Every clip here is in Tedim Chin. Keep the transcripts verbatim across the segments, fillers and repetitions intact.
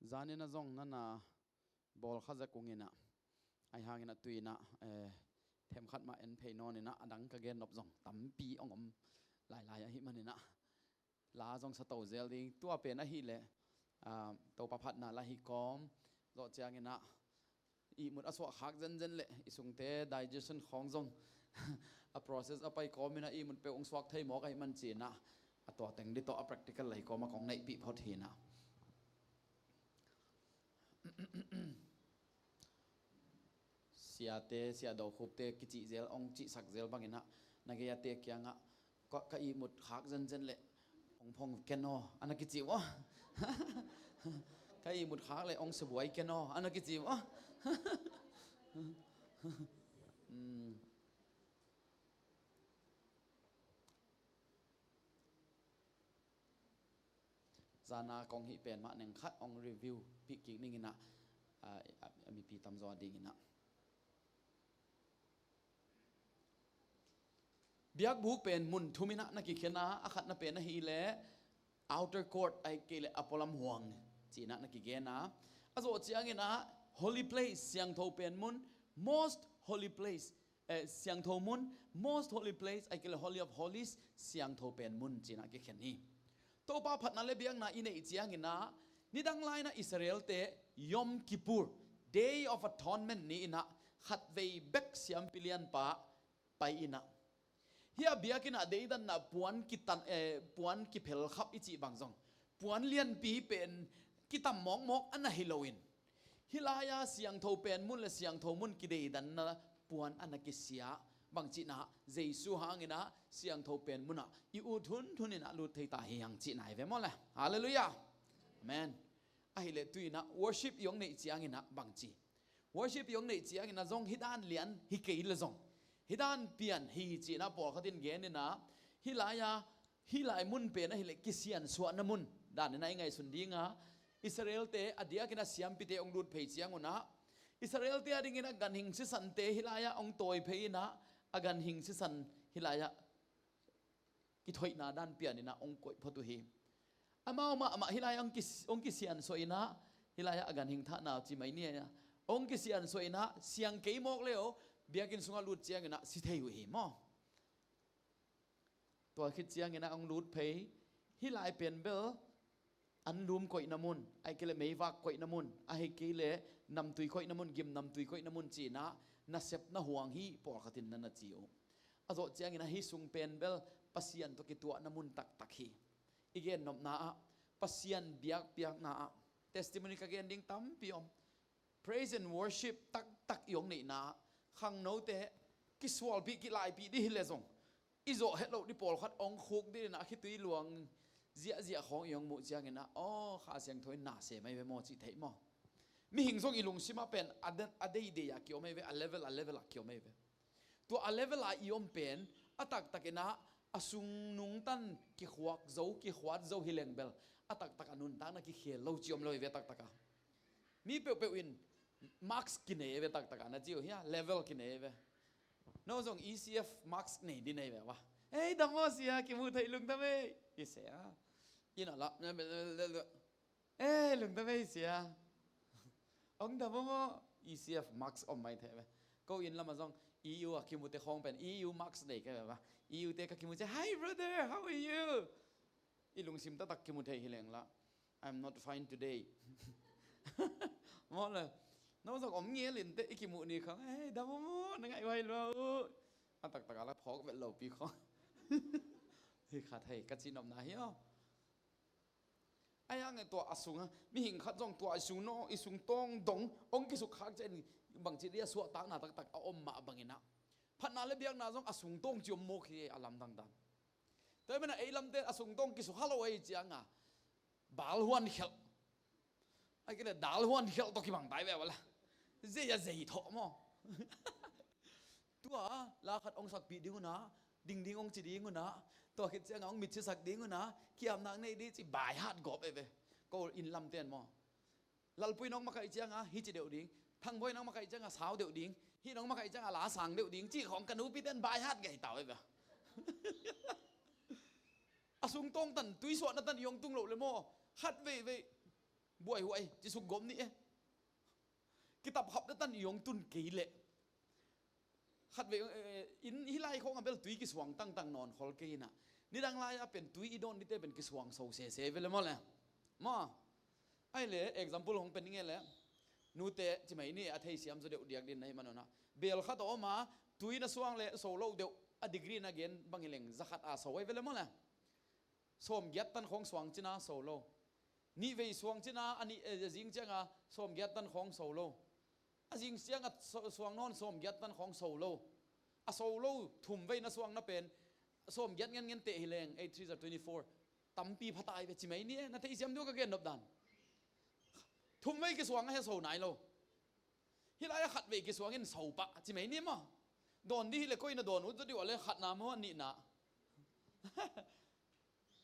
Zanin a zong nana bawl kha zek ung inah, ahi hangin a tui inah, eh, themkhat mah en phei nawn inah, a dang ka gen nop zong tampi ong om lailai ahi man inah, la zong sa to zel ding. Tua pen ahileh, ah, Topa phatna la hi kawm zawh ciang inah, ihmut a suah khak zenzen leh i sungte digestion khawng zong a process a pai kawm inah, ihmut peuh ong suak thei mawk ahi man ci inah, a tua teng dih tawh a practical la hi kawm a kong neihpih phot hi inah. Siate, Sia Do Khupte kicih zel, ong cihsak zel bang inah, na gei a te kiangah, ka, ka ihmut khak zenzen leh ong phong ken aw, a na kici uh aw. Ka ihmut khak leh ong sabuai ken aw, a na kici uh aw. Hmm. Zana kong hih pen mah neng khat ong review pih kik ning inah, a, a, a mipi tamzaw a ding inah. Biakbuk pen mun thum inah na kikhen a, a khatna pen ahileh outer court, ahih kei leh a pualam huang ci inah na kigen a. A zawh ciang inah holy place, siangtho pen mun, most holy place, eh, siangtho mun, most holy place, ahih kei leh Holy of Holies, siangtho pen mun ci inah kikhen hi. Topa phatna le biakna i neih ciang inah, nidang lai inah Israelte Yom Kippur, Day of Atonement ni inah, khatvei bek siampi lianpa pai inah, hih a biakinn ah deidanna puan kitan, eh, puan kiphelkhap i cih bang zong, puan lianpi pen kitam mawkmawk a na hi loin, hih lai-a siangtho pen mun le siangtho mun kideidanna puan a na kisia, bang cihna, Jesu hang inah siangtho pen mun ah i ut hunhun inah lut thei ta hi hang cihna hi ve maw le. Halleluiah. Amen. Ahileh tui inah worship i ong neih ciang inah bang ci? Worship i ong neih ciang inah zong hih dan lian hi kei leh zong, hih dan pian hi ci inah pawlkhat in gen inah, hih lai-a, hih lai mun pen ahileh kisiansuahna mun dan inah i ngaihsun ding a, Israelte a diak inah siampite ong lut phei ciang un ah, Israelte a ding inah ganhing sisante hih lai-ah ong tawi phei inah, a ganhing sisan hih lai-ah kithoihna dan pian inah ong koih phot uh hi. Amau mahmah hih lai-ah ong kis-, ong kisiansuah inah, hih lai-ah a ganhing thahna uh ci mai ni a, ong kisiansuah inah siang kei mawk le aw, biakinn sungah lut ciang inah si thei uh hi maw. Tua khit ciang inah ong lut phei, hih lai pen bel anlum koihna mun, ahih kei leh meivak koihna mun, ahih kei leh namtui koihna mun, gim namtui koihna mun ci inah, nasepna huang hi pawlkhat in na na ci uh. A zawh ciang inah hih sung pen bel Pasian tawh kituahna mun taktak hi. I gennopna ah, Pasian biakpiakna ah, testimony ka gen ding tampi om. Praise and worship taktak i ong neihna, khangnote kisualpih kilaipih dih hi leh zong, i zawh het loh dih pawlkhat ong khuk dih inah, khitui luang ziahziah khawng i ong muh ciang inah, aw, Kha Siangtho in na sem ahi ve maw cih theih maw. Mihing zong i lungsim ah pen a de-, a deidei ah kiom ahi ve, a level, a level ah kiom ahi ve. Tua a level ah i om pen, a taktak inah a sung nungtan kikhuak zo, kikhuat zo hi leng bel, a taktak a nuntakna kikhel lo ci om lo hi ve a taktak a. Mi peuhpeuh in marks kinei ve taktak a na ci uh hia, level kinei ve. No zong E C F marks nei ding nei ve ua. Ei, dam aw sia, kimuh theih lungdam ei, i sia. Inn ah lah, ei, lungdam ei sia. Ong dam aw maw, E C F marks om mai thei ve. Ko inn lam ah zong E U a kimuhte khawng pen E U marks nei kei ve ua. E U te ka kimuh ciang, "Hi brother, how are you?" I lungsim taktak kimu thei hi leng lah, "I'm not fine today." Maw le, no zong om ngial in teh i kimuh ni khawng, "Ei, dam aw maw, na ngaih huai lua uh." A taktak a lah phawk vet lo pi khawng. Hi khat hei, ka cihnopna hi aw. Ahi hang e tua a sung a, mihing khat zong tua i sung no, i sung tawng dong ong kisuk khak ciang, bangci dia suahtakna taktak a om mah bang inah, phatna le biakna zong a sung tawng ci om mawk hi a lamdang dan. Tua hi man a ei lamte a sung tawng kisuk ha lo ahi ciang a, bal huan khelh. Ahih kei leh dal huan khelh tawh kibang tai ve ua la. Zei a zei thawh maw. Tua la khat ong sakpih ding un ah, dingding ong ci ding un ah, tua khit ciang a ong mitsi sak ding un ah, kiamnak nei ding ci by heart gawp ei ve. Ko inn lamte in maw, Lalpui in ong makaih ciang a hici deuh ding, Thangboi in ong makaih ciang a sau deuh ding, hih in ong makaih ciang a la sang deuh ding cih khawng ka nupite in by heart gei tau ei ve. A sung tawng tan, tuisuahna tan i ong tung loh le maw, khat veivei Buaihuai, ci suk gawp ni e. Kitap hap datan i hong tun kei leh. Khat vei, eh, in hih lai khawng a bel tui kisuang tangtang nawn khol kei inah. Nidang lai-ah pen tui i dawn dite pen kisuang so sese vele maw le. Maw. Ai le, example hong pen ing e le. Nute, ci mai ni a theisiam zaw deuh diak din na hih manunah. Bel khat a om a, tui na suang le so lo deuh a degree na gen bang hi leng za khat a so ai vele maw le. Sawmgiat tan khawng suang cina so lo. Nih vei suang cina a nih, eh, a zing cianga sawmgiat tan khawng so lo. A zing cianga so-, suang nawn sawmgiat tan khawng so lo. A so lo thum vei na suang na pen sawmgiat ngen ngen teh hi leng, eight threes are twenty-four. Tampi phatai ve ci mai ni e, na theisiam deuh ka gen nop dan. Thum vei kisuang a he so nai lo. Hih lai-ah khat vei kisuang in so pah ci mai ni maw. Dawn dih hi le koi na dawn ut zaw dih uh a le khatna maw a nihna.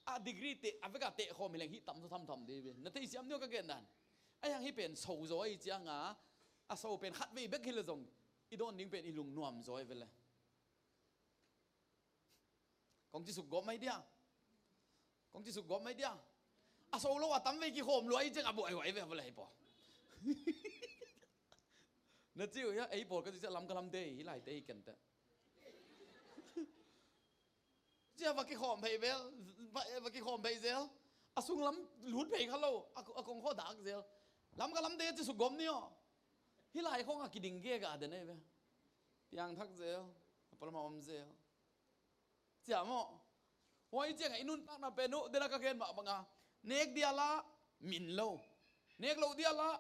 A degree teh, a veka teh khawm hi leng hih tam zaw thamtham dih ve. Na theisiam deuh ka gen dan. Ai hang hih pen so zaw ahi cianga, a so pen khat vei bek hi le zong i dawn ding pen i lungnuam zaw ai vele. Kong ci suk gawp mai dia. Kong ci suk gawp mai dia. A so lo a tam vei kikhawm lua i ciang a buaihuai ve a vele hei paw. Na ci uh hia, ei pawl ka ci ciah lam ka lam dei, hih lai te hi ken teh. Cia va kikhawm phei vel, va, va kikhawm phei zel. A sunglam lut phei kha lo, a, a kong khaw dak zel. Lam ka lam dei a ci suk gawp ni aw. Hih lai khawng a kiding gega den ei ve. Piangthak zel, a palam a om zel. Cia maw. Huai ciangah i nuntakna pen uh, dena ka gen mah banga. Nek dia la, min lo. Nek lo dia la,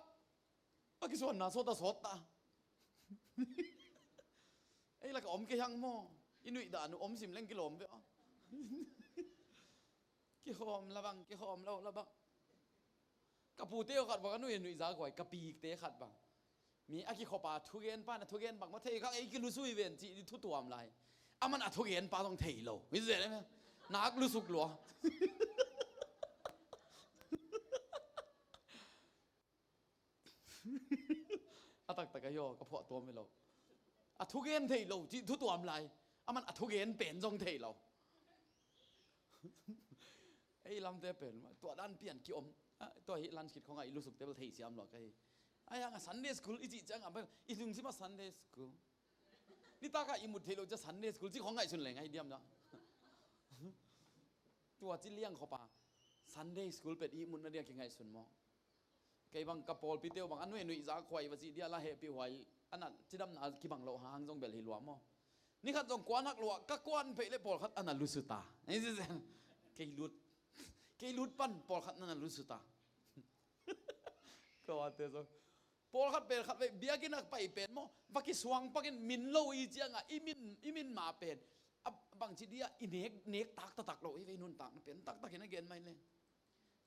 a kisuanna sawta sawta. Ei laka om kei hang maw. I nuih dan uh om sim leng kilawm ve aw. Kihawm la bang, kihawm lo la bang. Ka pute uh khat bang, a nuih nuih za kuai, ka pikte khat bang. Mi a kikhop a thugen pan a thugen bang maw thei khang ei kilusui ven cih thu tuam lai. Aman a thugen pa zong thei lo. Hi zen em. Nak lusuk lua. A taktak ahi aw, ka phuah tuam hi lo. A thugen thei lo cih thu tuam lai. Aman a thugen pen zong thei lo. Ei lamte pen, tua dan pian kiom. Ah, tua hi lunch kit khong a i lusuk table thei siam lo ka hi. Ai hang a Sunday school i cih ciang a, i lungsim a Sunday school. Nitak a i mut thei lo cia Sunday school cih khong ngaihsun leng ai diam dah. Tua ci liang khop a Sunday school pen i mutna dia kingaihsun maw. Kei bang ka pawlpite uh bang a nuih nuih za khuai va cih dia la hehpih huai. A na cidamna kibang lo hang zong bel hi lua maw. Ni khat zong kuan hak lua, ka kuan phei le pawlkhat a na lusuta. Kei lut. Kei lut pan pawlkhat na na lusuta. Ka vate zong. Pawlkhat pen khat vei biakinn a pai pen maw. Va kisuang pakin min lo i cianga, i min, i min ma pen. A bangci dia i nek, nek tak taktak lo i vei nuntakna pen. Taktakin a gen mai le.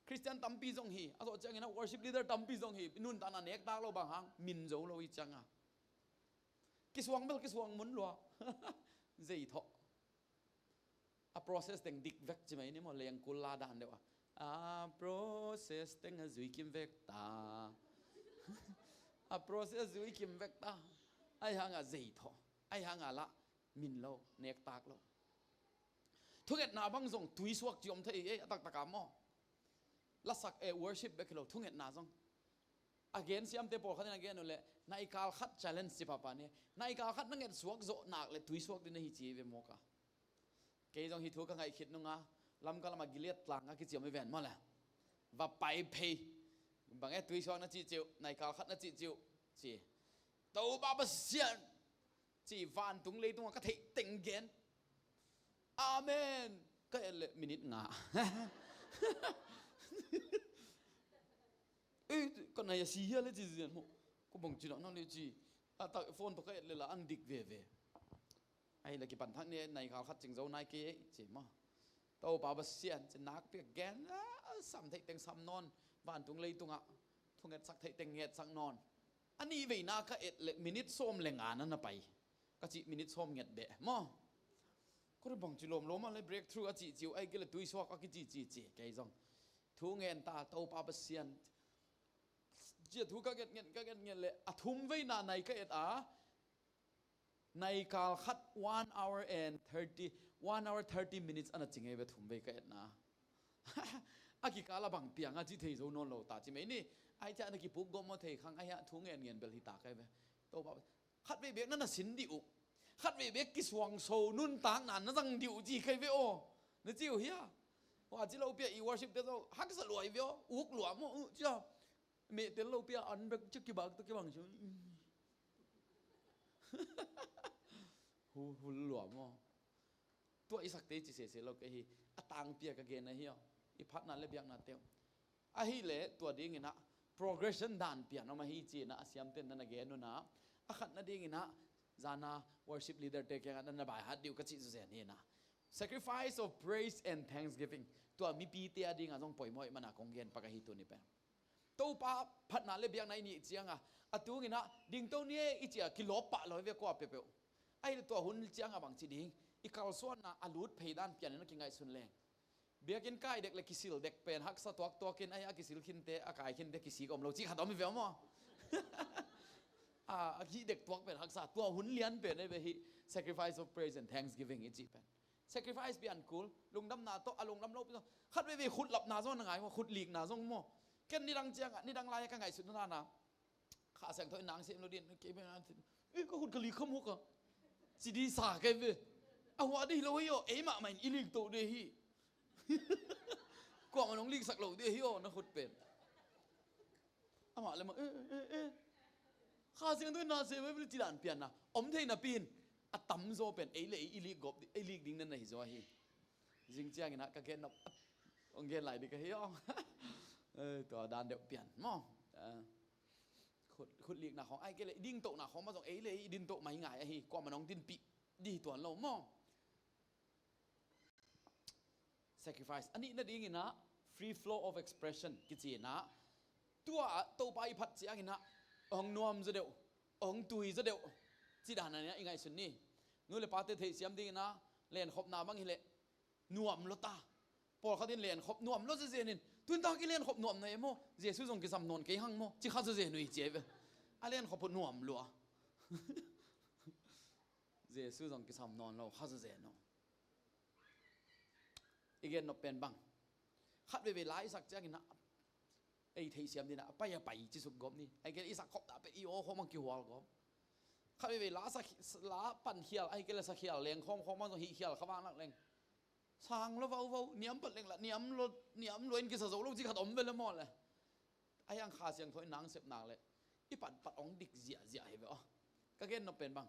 Khristian tampi zong hi, a zawh ciangin a worship leader tampi zong hi, nuntakna nektak lo bang hang, min zo lo i cianga. Kisuang bel kisuang mun lua. Zei thawh. A process teng dik vek ci mai ni maw, lengkul la dan deuh a. A process teng a zui kim vek ta. A process zui kim vek ta. Ai hanga zei thawh. Ai hanga lah. Min lo, nektak lo. Thungetna bang zong tuisuak ci om thei ei, a taktaka maw. Lasak e worship bek hi lo, thungetna zong. A gen siamte pawlkhat in a gen uh leh, naikal khat challenge ci papa ni. Naikal khat na ngetsuak zawh nak le tuisuak ding na hi ci ve mawk a. Kei zong hi thu ka ngaih khit nunga, Lamka lama Gilead tlang a kici om i ven maw le. Va pai phei. Bang e tuisuak na cihcih uh, naikal khat na cihcih uh, ci. Topa Pasian. Ci vantung leitungah ka theih teng gen. Amen. Ka et leh minute nga. Eh, ka nai a si hia le ci zian maw. Ko bang ci na na le ci. A tak phone tawh ka et leh la an dik veve. Ahi la kipan thak ni naikal khat cing zo nai kei ci maw. Topa Pasian ci nak piak gen. Ah, sam theih teng sam nawn. Vantung leitungah. Thungetsak theih teng ngetsak nawn. A nih veina ka et leh minute sawm le nga na na pai. Ka cih minute sawm nget beh maw. Ko ri bangci lawmlawm a le breakthrough a cihcih uh ai kei le tuisuak a kicihcihcih kei zong. Thu ngen ta Topa Pasian. Cia thu ka ngetnget ka ngetnget le a thum veina nai ka et a. Naikal khat one hour and thirty, one hour thirty minutes ana cing ei ve thum vei ka etna. A kikal a bang piang a ci thei zo nawn lo ta ci mai ni. Ai ciah na kipuk gawm maw thei khang ai ah thu ngen ngen bel hi ta kai ve. Topa khat vei bek na na sin dih uh. Khat vei bek kisuang so nuntakna na zang dih uh ci kai ve aw. Na ci uh hia? Wa ci lo pia i worship te zo haksa luai ve aw. Uk luam aw uh cia. Meh tel lo pia an bek ci kibak ta kibang ci. Hu hu luam aw. Tua i sakte ci sese lo kei hi. A tangpi a ka gen ahi aw. I phatna le biakna teu. Ahileh tua dinginah progression dan pian om ahi cinah a siamten na na gen unah a khatna dinginah zana worship leader te kiangah na na baihat dih uh ka cih zuzen hinah. Sacrifice of praise and thanksgiving. Tua mipite a dingah zong poimawh ih mana kong gen pak ahi tuni pen. Topa phatna le biakna i nih cianga a tunginah dingto ni e i cia kilawp pah lo hi ve kua peuhpeuh. Ahileh tua hun cianga bangci ding i kalsuanna a lut phei dan pianin a kingaihsun leng. Biakinn kai dek le kisil dek pen haksa tuaktuakin ai a kisil khinte a kai khinte kisik om lo cih khat om hi ve maw? A hih dek tuak pen haksa tua hun lian pen ai ve hih sacrifice of praise and thanksgiving i cih pen. Sacrifice pian kul lungdamna tawh a lungdam lo pi tawh khat veivei khutlapna zong na ngai maw khutlikna zong maw? Ken nidang ciangah nidang lai-ah ka ngaihsut nana Kha Siangtho in nang sem lo din kei pen an thin. Eh, ka khut ka lik kham huk a. Ci di sa kei ve. A hua dei lo hi aw, ei mahmah in i lik to dei hi. Kuamah nong liksak lo dei hi aw, na khut pen. Amah le mah, eh, eh, eh. Kha Siangtho in na sem ve ci dan pianna om thei napi in a tamzaw pen ei le ei i lik gawp, ei lik ding na na hi zaw hi. Zing cianginah ka gen nop ong gen lai ding ka hi aw. Eh, tua dan deuh pian maw? Eh. Khut, khut likna khawng ai kei le i dingtohna khawng mah zong ei le i dingtoh mai ngai ahi kuamah nong dinpih dih tuan lo maw? Sacrifice a nih nadinginah free flow of expression kicinah tua ah Topa i phat cianginah hong nuam zaw deuh hong tui zaw deuh cidana i ngaihsun ni. Nu le pate theihsiam dinginah lenkhopna bang hileh nuam lo ta. Pawlkhat in lenkhop nuam lo zezen in tuintak i lenkhop nuam na e maw? Jesu zong kisam nawn kei hang maw ci kha zezen uh hi ci ai ve. A lenkhop uh nuam lua. Jesu zong kisam nawn lo kha zezen uh. I gen nop pen bang khat veivei la i sak ciangin a ei theihsiam dina a pai a pai ci suk gawp ni. Ai kei i sak khop ta pen i aw khawm ang kihual gawp. Khat veivei la sa la pan khial ai kei le sa khial leng khawm khawm ang zong hih khial kha vang lak leng sang lo vau vau niam pat leng la niam lo niam lo in kisa zo lo ci khat om ve le maw le. Ai ang Kha Siangtho in nang sep nak le i pat pat ong dik ziahziah hi ve aw. Ka gen nop pen bang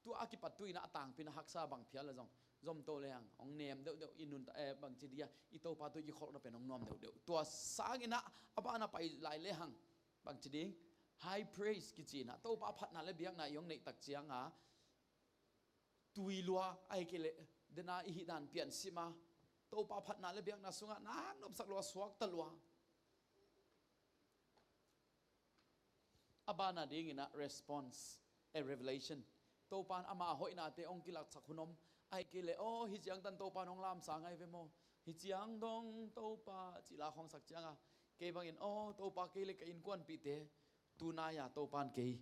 tua a kipat tu ina a tangpin a haksa bang phial le zong zom to le ang ong nem deuhdeuh i nun ta eh bang ci dia i Topa tu i kholh na pen ong nuam deuhdeuh tua sangin a a ban a pai lai le hang bang ci ding high praise kici ina Topa phatna le biakna i ong neih tak cianga tui lua ai kei le dena i hih dan pian sima Topa phatna le biakna sungah nak nopsak lua suakta lua. A bana dinginah response a revelation. Topan ama hoihnate ong kilaksak hun om ai kei le aw hi ciangtan Topan ong lamsa ngai ve maw? Hi ciang dong Topa cih la khawngsak cianga kei bangin aw Topa kei le ka innkuanpihte tunai-a Topan kei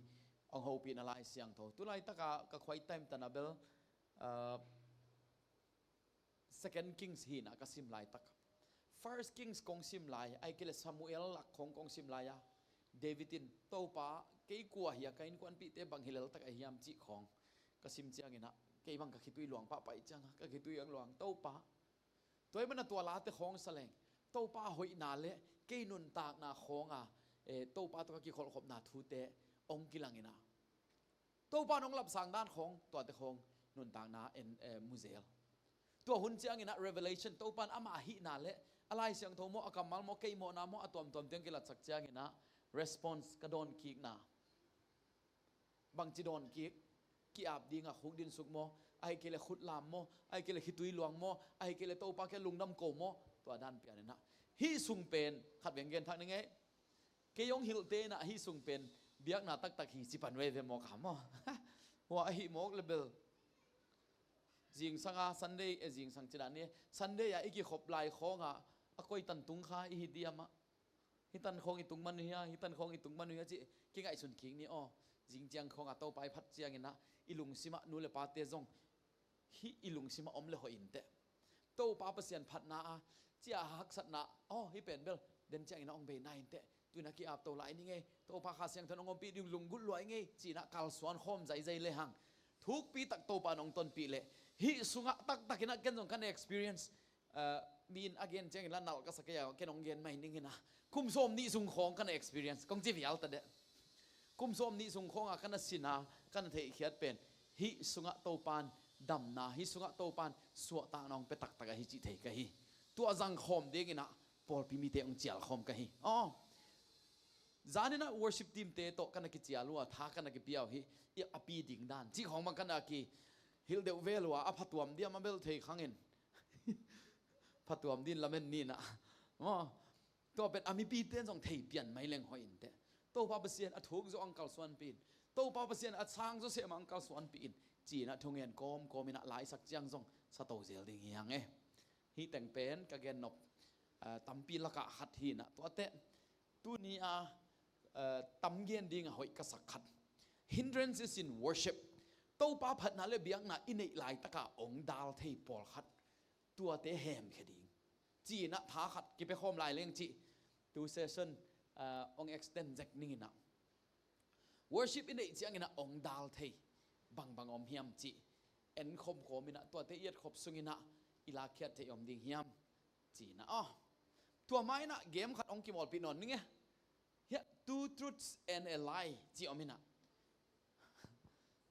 ong hopih na Lai Siangtho tulaitaka ka quiet time tana bel uh, Second Kings hina ka sim laitak First Kings kong sim lai ai kei le Samuel lak khong kong sim lai-a David in Topa kei kua hi a ka innkuanpihte bang hi leltak a hiam cih khong ka sim cianginah kei bang ka khitui luang pahpah ih cianga ka khitui ang luang Topa. Tua i mana tua late khong sa leng Topa hoihna le kei nuntakna khawnga eh, Topa tua ka kikholhkhopna thute ong kilangina Topa nong lapsang dan khawng tuate khawng nuntakna en eh, muzel. Tua hun cianginah revelation Topan ama hihna le a Lai Siangtho maw a kammal maw keimawhna maw a tuamtuam tiang kilatsak cianginah response ka dawnkikna bangci dawnkik ki-ap dinga khuk dinsuk maw ai kei le khutlam maw ai kei le khitui luang maw ai kei le Topa kei lungdam ko maw tua dan pianinah hih sung pen khat veng gen thak ni ngei. Kei hong hilhte inah ahi sung pen biakna taktak hi ci pan veve mawk ha maw? Hua ahi mawk le bel zingsanga Sunday e zingsang cina ni Sunday a i kikhop lai khawnga a koi tan tung kha i hi diamah hi tan khawng i tung man uh hia hi tan khawng i tung man uh hia ci kingaihsun kik ni aw. Zingciang khawnga Topa i phat cianginah i lungsimah nu le pate zong hih i lungsimah om le hoih inteh. Topa Pasian phatna a cia haksatna Aw, hih pen bel den ciangin a hong bei nai inteh, tu-in a ki-ap to lai ni ngei, Topa Kha Siangtho in hong ompih ding lunggulh lua i ngei, ci-in a kalsuan khawm zaizai lehang, thukpi tak Topa in hong tonpih leh, hih sungah taktakin a ken zong ka na experience. Eh, mi in a gen ciangin la nalh ka sa kei a, ken hong gen mai ning in a, kum sawm nih sung khawng ka na experience, kong ci vial ta deh. Kum sawm nih sung khawng a ka na sin a, ka na theihkhiat pen, hih sungah Topa in damna, hih sungah Topa in suahtakna hong pia taktak ahi cih thei ka hi. Tua zang khawm dingin a pawlpi mite hong cial khawm ka hi. Aw. Zan in a worship team te tawh ka na kicial uh a, tha ka na kipia uh hi, i a pi ding dan cih khawng bang ka na kihilh deuh vel uh a, a phatuam diam a bel thei khang in. Phatuam din lamen ni in a. Maw. Tua pen a mipite in zong thei pian mai leng hoih inteh. Topa Pasian a thuk zawh ang kalsuanpih in, Topa Pasian a sang zawseh mah ang kalsuanpih in, ci-in a thungen kawmkawm in a laisak ciang zong sa to zel ding hi hang e. Hih teng pen ka gen nop, ah, tampi lakah khat hi in a, tuate tuni a, ah, tam gen ding a hoih ka sak khat. Hindrances in worship. Topa phatna le biakna i neih laitaka hong dal thei pawlkhat, tuate hemkhia ding, ci-in a tha khat kipia khawm lai leng cih, tu session, ah, hong extend zek ning in a. Worship i neih ciangin a hong dal thei bangbang om hiam cih en khawmkhawm in a, tuate i etkhop sungin a i lakkhiat thei om ding hiam, ci-in a. Aw. Tua ma in a game khat hong kimawlpih nawn ning e. Hiah, two truths and a lie cih om in a.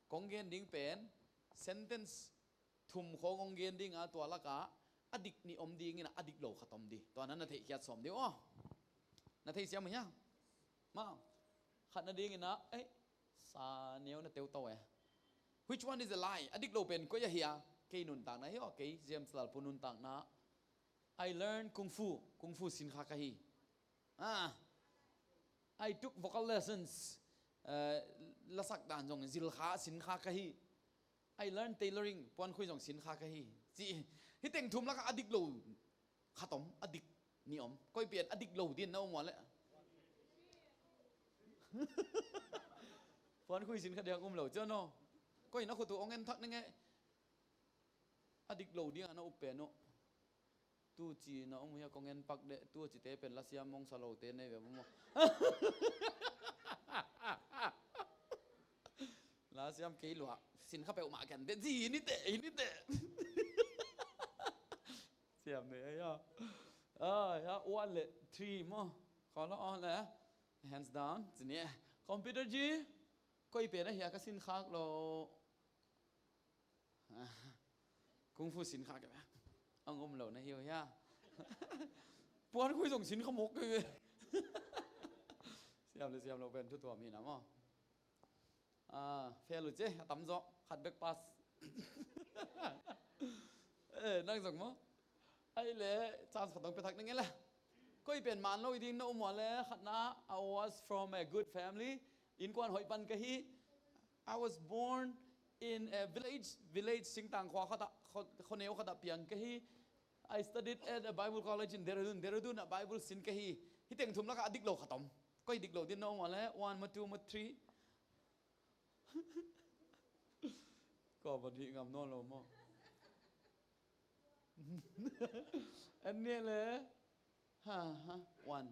Kong gen ding pen sentence thum khawng hong gen ding a, tua lakah a dik nih om ding in a, a dik lo khat om ding. Tua na na theihkhiat sawm ding aw. Na theisiam uh hia? Maw. Khat nading in a, eh, sa neu na teu to e. Which one is a lie? A dik lo pen koi ahi a? Kei nuntakna hi aw, kei James Lalpu nuntakna. I learn kung fu, kung fu sin kha ka hi. Ah, I took vocal lessons. Eh, lasak dan zong zil kha, sin kha ka hi. I learned tailoring, puankhui zong sin kha ka hi. Ci, hih teng thum lakah a dik lo khat om, a dik nih om. Koi pen a dik lo din na um ua leh? Puankhui sin kha ding um lo cio no. Koi na khut uh hong en thak ning e. A dik lo ding a na up pen uh. Tu ci na om uh hia, kong en pak deh, tu cite pen lasiam mong sa lote nei ve maw. Lasiam kei lua, sin kha peuhmah ken deh, ci hi ni teh, hi ni teh. Siam nei, ai ya. Ai ya, one le three maw. Khaw lo, oh le. Hands down, ci ni. Computer ji, koi pen a hia ka sin khak lo. Kung fu sin kha kei ve. Ang um lo na hi uh hia. Puankhui zong sin kha mawk kei ve. Siam le siam lo pen thu tuam hi na maw. Ah, fail uh ce, a tam zaw, khat bek pass. Eh, nang zong maw. Ai le, chance khat hong pia thak ning e la. Koi pen man lo i ding na um ua le, khatna, I was from a good family. Innkuan hoih pan ka hi. I was born in a village, village singtang khua khat ah, kho, khuaneu khat ah piang ka hi. I studied at a Bible college in Dehradun, Dehradun ah Bible sin ka hi. Hih teng thum lakah a dik lo khat om. Koi dik lo din na um ua le, one maw, two maw, three. Kua ban hih ngam nawn lo maw. An nih le. Ha, ha, one.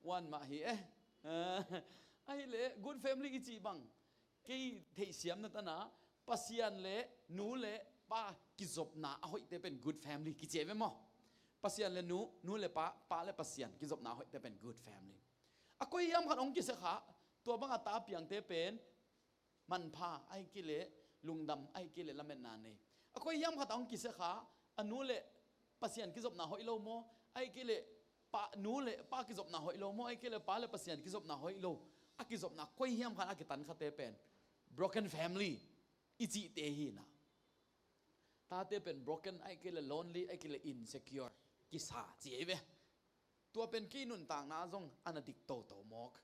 One mah hi e. Ahih le good family i cih bang, kei theihsiamna tan a, Pasian le nu le pa kizopna a hoihte pen good family kici ve maw. Pasian le nu, nu le pa, pa le Pasian kizopna a hoihte pen good family. A koi hiam khat hong kisia kha, tua banga ta piangte pen manpha, ahih kei leh lungdam, ahih kei leh lametna nei. A koi hiam khat hong kisia kha, a nu le Pasian kizopna hoih lo maw, ahih kei leh pa, nu le pa kizopna hoih lo maw, ahih kei leh pa le Pasian kizopna hoih lo. A kizopna koi hiam khat a kitan khate pen broken family i cihte hi na. Tate pen broken, ahih kei leh lonely, ahih kei leh insecure kisa ci ei ve. Tua pen kei nuntakna zong a na dik toto mawk.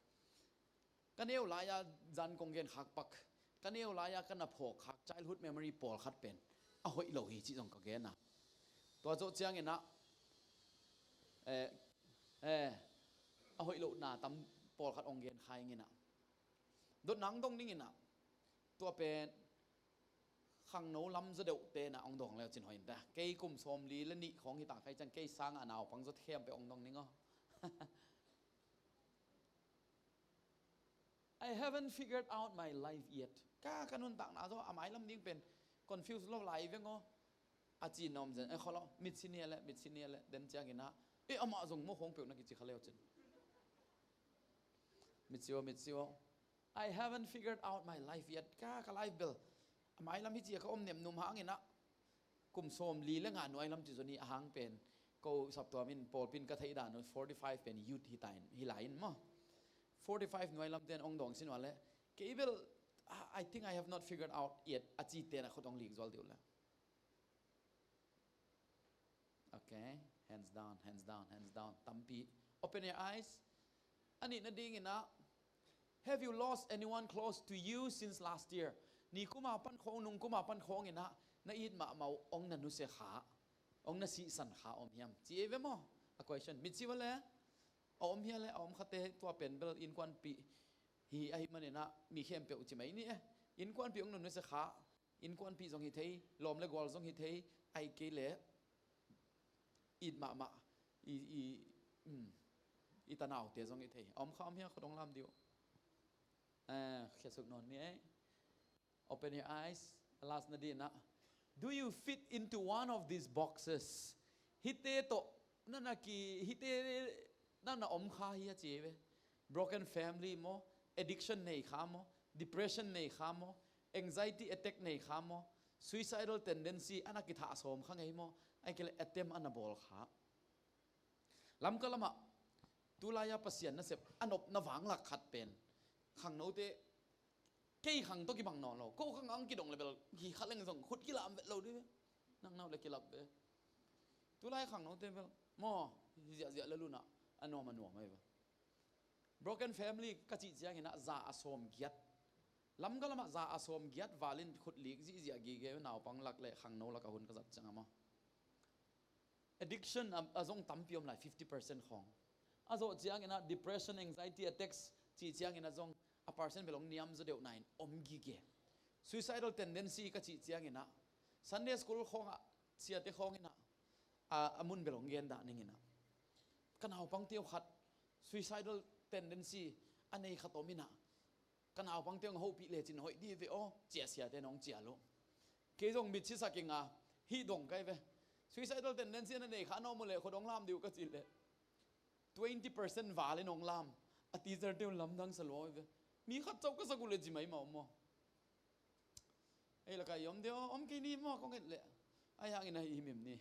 Ka neu lai-a zan kong gen khak pak, ka neu lai-a ka na phawk khak childhood memory pawlkhat pen a hoih lo hi cih zong ka gen a. Tua zawh ciangin ah, eh, eh, a hoih lohna tam pawlkhat hong gen kha ing in ah. Dotna hong dong ning in ah. Tua pen khangno lam zaw deuh te na ong dawng le cin hoih in ta. Kei kum sawmli le nih khawng hi ta khai ciang kei sanga naupang zaw khempeuh ong dawng ning aw. I haven't figured out my life yet. Ka ka nuntakna zaw a mailam ding pen confuse lo lai veng aw. A ci na om zen, eh, kholo, mitsi nia le, mitsi nia le, den ciang ina, eh, amah zong mo khawng peuh na kici kha leu cin. Mitsi aw, mitsi aw. I haven't figured out my life yet. Ka, ka life bel a mailam hi ci a ka om nem num hang ina, kum sawmli le nga nuai lam ci zoni a hang pen, ko saptuam in pawlpi in ka theih dan uh forty five pen youth hi ta in, hi lai in maw. Forty five nuai lam ten ong dawng sin ua le, kei bel, "Ah, I think I have not figured out yet," a ci ten a khut ong lik zual diu le. Okay, hands down, hands down, hands down. Tampi. Open your eyes. A nihna ding ina, have you lost anyone close to you since last year? Ni kuma pan khawng, nung kuma pan khawng ina, na it mahmah uh ong na nusia kha, ong na sihsan kha om hiam? Ci ei ve maw? A question. Mitsi va le, a om hia le, a om khate tua pen bel innkuanpih hi ahi man ina, mi khempeuh ci mai ni e. Innkuanpih ong na nusia kha, innkuanpih zong hi thei, lawm le gual zong hi thei, ai kei le it mahmah i, i, um, i tanaute zong hi thei. A om kha om hia, khut ong lam diu. Eh, khiasuk nawn ni ei. Open your eyes. Last na dina. Do you fit into one of these boxes? Hite to, na na ki, hite na na om kha hia ci ve. Broken family maw, addiction nei kha maw, depression nei kha maw, anxiety attack nei kha maw, suicidal tendency ana kithah sawm kha ngei maw, ai kei le attempt ana bawl kha. Lamka lama, tulai a Pasian nasep a nopna vanglak khat pen, khangnote, kei khang tawh kibang nawn lo, ko khang ang kidong le bel, hi kha leng zong, khut kilam vet lo dih ve. Nang nau le kilap ve. Tulai khangnote bel, maw, ziahziah le luna, a nuam a nuam ai ve. Broken family ka cih ciangin a za a sawm giat. Lamka lama za a sawm giat valin khut lik zihziah gige naupang lak le khangno lak a hun ka zat ciang a maw. Addiction a, a zong tampi om lai, fifty percent khawng. A zawh ciangin a depression, anxiety attacks cih ciangin a zong a percent bel ong niam zaw deuh nain om gige. Suicidal tendency ka cih ciangin a Sunday school khawng a siate khawngin a, a, a mun bel ong gen dah ningin a. Ka naupang teu khat suicidal tendency a nei khat om in a. Ka naupang teng hopih lecin hoih dih ve aw, cia siate nong cia lo. Kei zong mitsi sak inga, hih dong kai ve. Suicidal tendency na nei kha na om uh leh, khut ong lam dih uh ka cih leh, twenty percent val in ong lam. A teacher te un lamdang sa lua ve. Mi khat cau ka sak uh le ci mai ma om maw. Ei laka i om deuh, om kei ni maw kong et leh. Ai hangin a hi himim ni.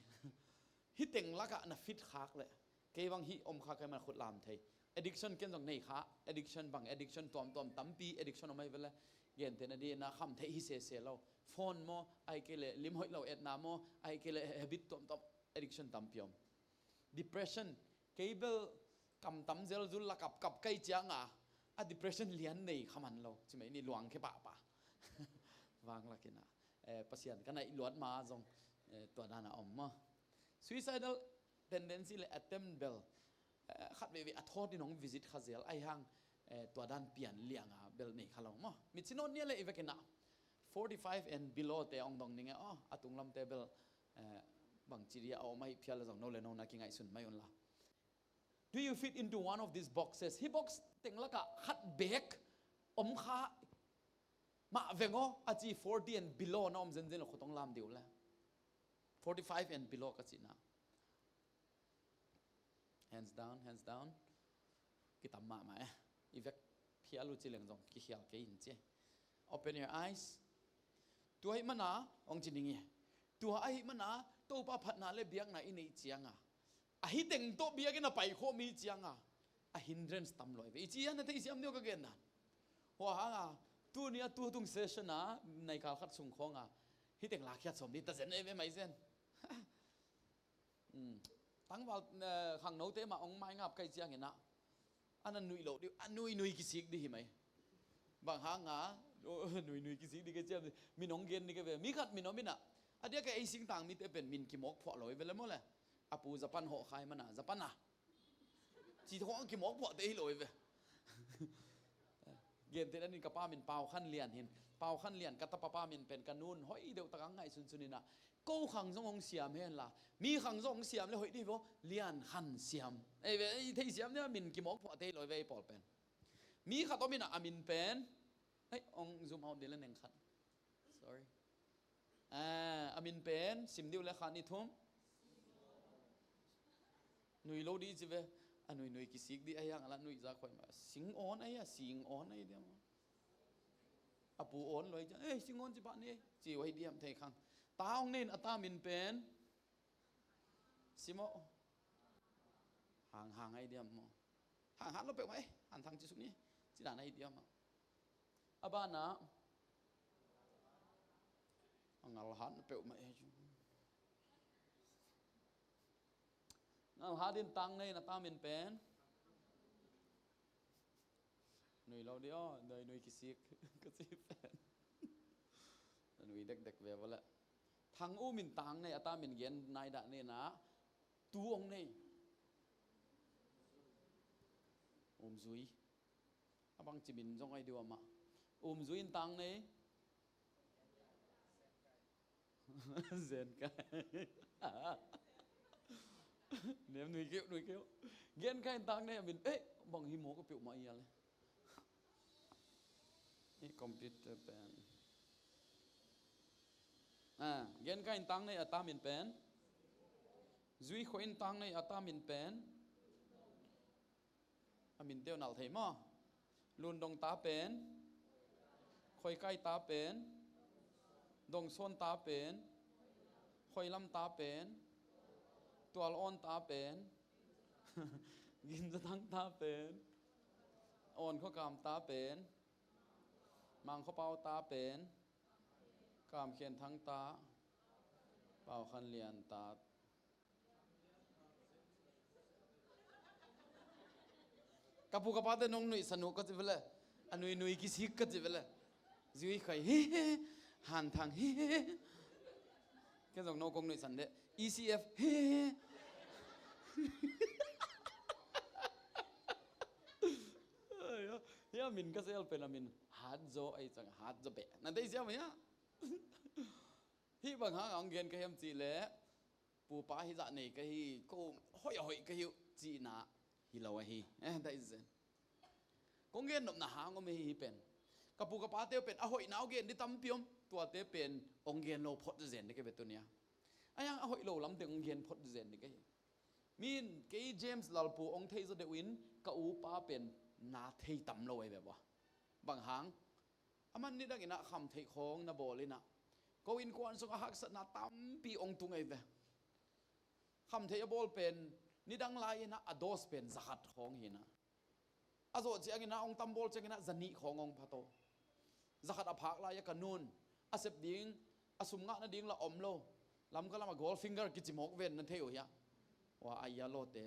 Hih teng lakah na fit khak leh. Kei bang hih om khak kei man khut lam thei. Addiction ken zong nei kha. Addiction bang, addiction tuamtuam tampi, addiction om ai ve le. Gente na di na kham thei hi sese lo. Phone maw, ai kei le lim hoih lo etna maw, ai kei le habit tuamtuam, addiction tampi om. Depression, kei bel kam tam zelzul la kapkap kai cianga, a depression lian nei kha man lo. Ci mai ni luang khe pahpah. Vang lakin a, eh, Pasian ka naih luat ma zong, eh, tua dan a om maw. Suicidal tendency le attempt bel, eh, khat veve a thawt in hong visit kha zel ai hang, eh, tua dan pian lianga bel nei kha lo maw. Mitsi nawn nia le i vekin a forty five and below te ong dong ning e aw, a tunglam te bel, eh, bangci dia a om ahi phial le zong no le no na kingaihsun mai un la. Do you fit into one of these boxes? Hih box teng lakah khat bek om kha mah veng aw, a ci forty and below na om zenzen lo khut ong lam dih uh le. Forty five and below ka cihna. Hands down, hands down. Kitam mahmah eh. I vek phial uh ci leng zong kikhial kei in ci. Open your eyes. Tua ahih mana, ong ci ning e. Tua ahih mana, Topa phatna le biakna i neih cianga, a hih teng tawh biakinn a paikhawm i cianga, a hindrance tam lo ai ve. I ci a na theisiam deuh ka genna. Hua hanga, tuni a tutung session a, naikal khat sung khawnga, hih teng lakhiat sawm dih ta zen ai ve mai zen. Hmm. Tangval, eh, khangnote mah ong maingap kai ciangin a, a na nuih loh dih, a nuinui kisik dih hi mai. Bang hanga, oh, nuinui kisik dih kai ciang, min ong gen dih kai ve. Mi khat min om in a, a diak a ei singtang mite pen min kimawk phuah lo hi ve le maw le. A pu Japan hawh khai mana, Japan a. Ci thawh ang kimawk phuah te hi lo hi ve. Gentehna in ka pa min Pau Khan Lian hi in, Pau Khan Lian ka tapa pa min pen ka nu'n hoih deuh tak a ngaihsun sun in ah, ko khang zong hong siam hen la, mi khang zong hong siam le hoih dih vaw, Lian Khan Siam. Ei ve, ei thei siam deuh a min kimawk phuah thei lo ei ve ei pawl pen. Mi khat om in ah a min pen, ei, hong zoom out dih le neng khat. Sorry. Ah, a min pen, sim dih uh le khat nih thum. Nui lo dih ci ve. A nui nui kisik dih a hiang a la nui za khuai mah. Sing awn a hi a, sing awn a hi diam. A pu awn lo hi ciang, eh, sing awn ci pah ni, ci uh a hi diam thei khang. Ta hong nei in a ta min pen. Sim aw. Hang hang a hi diam maw. Hang hang lo peuhmah, eh, Han Thang ci suk ni. Ci dan a hi diam maw. A banah a ngal hat na peuhmah e. Ngal hat in tang nei na ta min pen. Nui lo dih aw, nui nui kisik ka ci pen. Na nui dekdek ve vawleh. Thang U min tang nei a ta min gen nai dah nei na. Tu ong nei. Um Zui. A bang ci min zong ai deuh amah. Um Zui in tang nei. Zen kai. Nem nui keuh, nui keuh. Gen kai in tang nei a min. Eh, bang hi maw ka peuhmah ia le. Eh, computer pen. Ah, gen kai in tang nei a ta min pen. Zui khuai in tang nei a ta min pen. A min teuh nal thei maw? Lundong ta pen, Khoikai ta pen, Dongson ta pen, Khoilam ta pen, Tual Awn ta pen, Ginzathang ta pen, Awn Khuakam ta pen, Mang Khuapau ta pen, Kam Khian Thang ta, Pau Khan Lian ta. Ka pu ka pate nong nuihsan uh ka ci vele. A nui nui kisik ka ci vele. Zui khai hi hi. Han Thang hi hi. Ken zong no kong nuihsan de. E C F hi hi. Ai, ya, ya min ka sel pen a min hat zo ai cang hat zo be. Na dei siam ya. Hi bang hang ang gen ka hiam cih leh. Pupa hi zah nei ka hi, ko hoih a hoih ka hi uh cihna hi lo ahi. Eh, that is it. Kong gen nopna hang om hi hi pen. Ka pu ka pate uh pen a hoihna uh gen dih tampi om. Tuate pen ong gen lo phot zen dih ka hi ve tunia. A yang a hoih lo lam teng ong gen phot zen dih ka hi. Min kei James Lalpu ong thei zaw deuh in ka upa pen na thei tam lo ahi ve bua. Bang hang. Aman nidang inah khamtheih khawng na bawl inah ko innkuan sungah haksatna tampi ong tung ahi ve. Khamtheih a bawl pen nidang lai inah a dose pen zakhat khawng hi inah. A zawh ciang inah ong tam bawl ciang inah zanih khawng ong phato. Zakhat a phak lai a ka nun a sep ding a sum ngah nading la om lo. Lamka lamah gold finger kici mawk ven na thei uh hiah. Ua a ia lawte.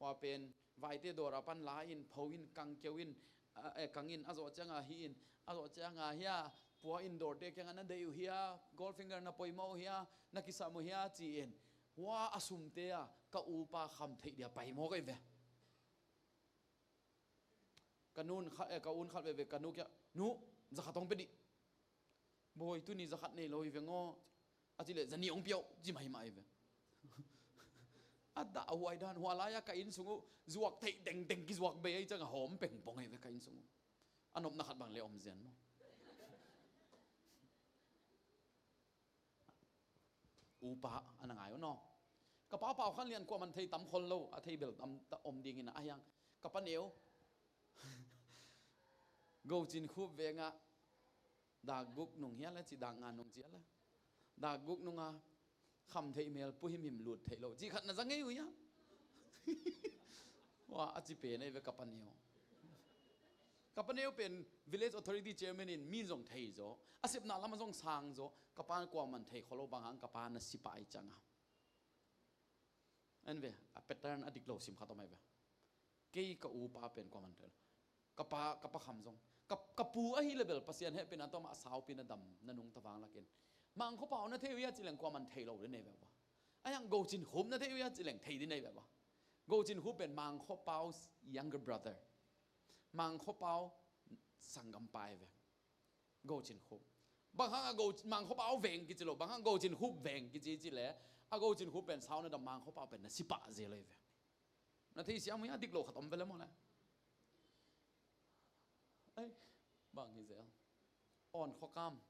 Ua pen vaite dawr a pan la in pho in kang keu in, a, eh, kang in a zawh cianga hi in, a zawh cianga hia pua in dawrte kiangah na deih uh hia, gold finger na poimawh uh hia, na kisam uh hia ci in. Hua a sumte a ka upa kham theih dia paimawk ahi ve. Ka nun kha, eh, ka un khat veve ka nu kiah, nu, zakhat hong pe dih. Bawi tuni zakhat nei lo hi veng aw. A ci leh zanih hong piauh ci mahimah hi ve. A dah a huai dan hua lai-a ka inn sung uh zuak theih dengdeng kizuak bei ahi ciang a hawm pengpong ahi ve ka inn sung uh. A nopna khat bang le om zian maw? Upa a na ngai uh naw. Ka pa Pau Khan Lian kuaman thei tam khol lo a thei bel tam ta om dingin a hiang. Ka pa neu Go Cin Khup vengah Dak guk nung hial a ci, dak nga nung cial a. Dak guk nunga kham theih mel puhim him lut theih lo ci khat na za ngei uh hiam? Wa a ci pen ei ve ka pa neu. Ka pa neu pen village authority chairman in min zong thei zaw, a sepna lam a zong sang zaw, ka pa kuaman thei kholo bang hang ka pa na si pah ai cang a. En ve, a pattern a dik lo sim khat om ai ve. Kei ka upa pen kuaman thei lo. Ka pa, ka pa kham zong. Ka, ka pu ahi le bel Pasian hehpihna tawh amah a saupi na dam na nungta vang lakin. Mangkho Pau na thei uh hia ci leng kuaman thei lo ding nei ve ua. A yang Go Cin Khup na thei uh hia ci leng thei ding nei ve ua. Go Cin Khup pen Mangkho Pau's younger brother. Mangkho Pau Sanggam pa hi ve. Go Cin Khup. Bang hang a Go, Mangkhaw Pau veng kici lo, bang hang Go Cin Khup veng kici ci le, a Go Cin Khup pen sau na dam, Mangkhaw Pau pen na si pah zel hi ve. Na theisiam hi a, dik lo khat om ve le maw le. Ei, bang hi zel. Awn Khua Kam.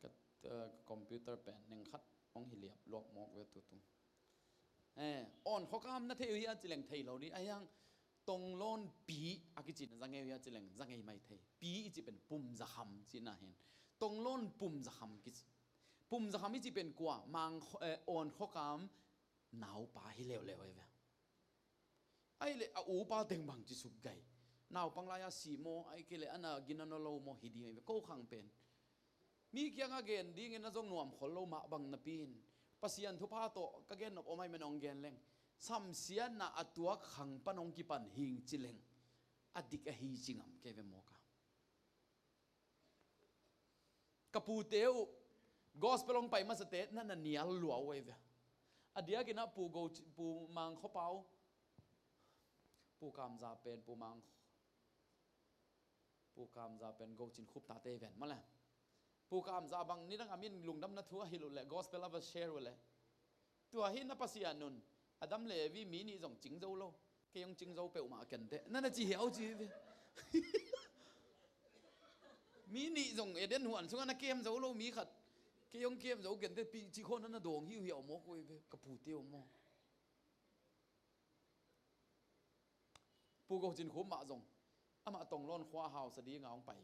Ka, eh, ka computer pen neng khat hong hi liap luak mawk ve tutung. Eh, Awn Khua Kam na thei uh hi a ci leng thei lo ding. Ahi hang Tonglawn Pi a kici na za ngei uh hi a ci leng za ngei mai thei. Pi i ci pen Pum Za Kham ci na hin. Tonglawn Pum Za Kham kici. Pum Za Kham i ci pen kua, Mang Kho-, eh, Awn Khua Kam naupa hi leuleu hi ve. Ahih leh a upa teng bang ci suk gai. Naupang lai-a si maw, ahih kei leh a na gina nawn lo maw hi ding hi ve, ko khang pen. Mi kiangah gen dingin a zong nuam khol lo mah bang napi in, Pasian thupha tawh ka gen nop om ahih man hong gen leng, samsiatna a tuak khang pan hong kipan hing ci leng, a dik ahi ci ngam kei ve maw ka. Ka pute uh gospel hong pai masate na na nial lua uh ahi ve. A diakin ah Pu Go, Pu Mang Khua Pau, Pu Kam Za pen, Pu Mang, Pu Kam Za pen Go Cin Khup tate hi ven maw le. Pu Kam Za bang nidang a min lungdamna thu a hilh uh leh, gospel a va share uh leh, tua hi na Pasian un, Adam le Evi mi nih zong cing zo lo. Kei hong cing zo peuhmah kenteh. Na na ci hiau ci hi ve. Mi nih zong Eden huan sungah na kem zo lo mi khat. Kei hong kem zo kenteh, pi ci khaw na na dawng hiuhiau mawk uh hi ve. Ka pute uh maw. Pu Go Cin Khup mah zong, amah Tonglawn khua hausa dinga hong pai.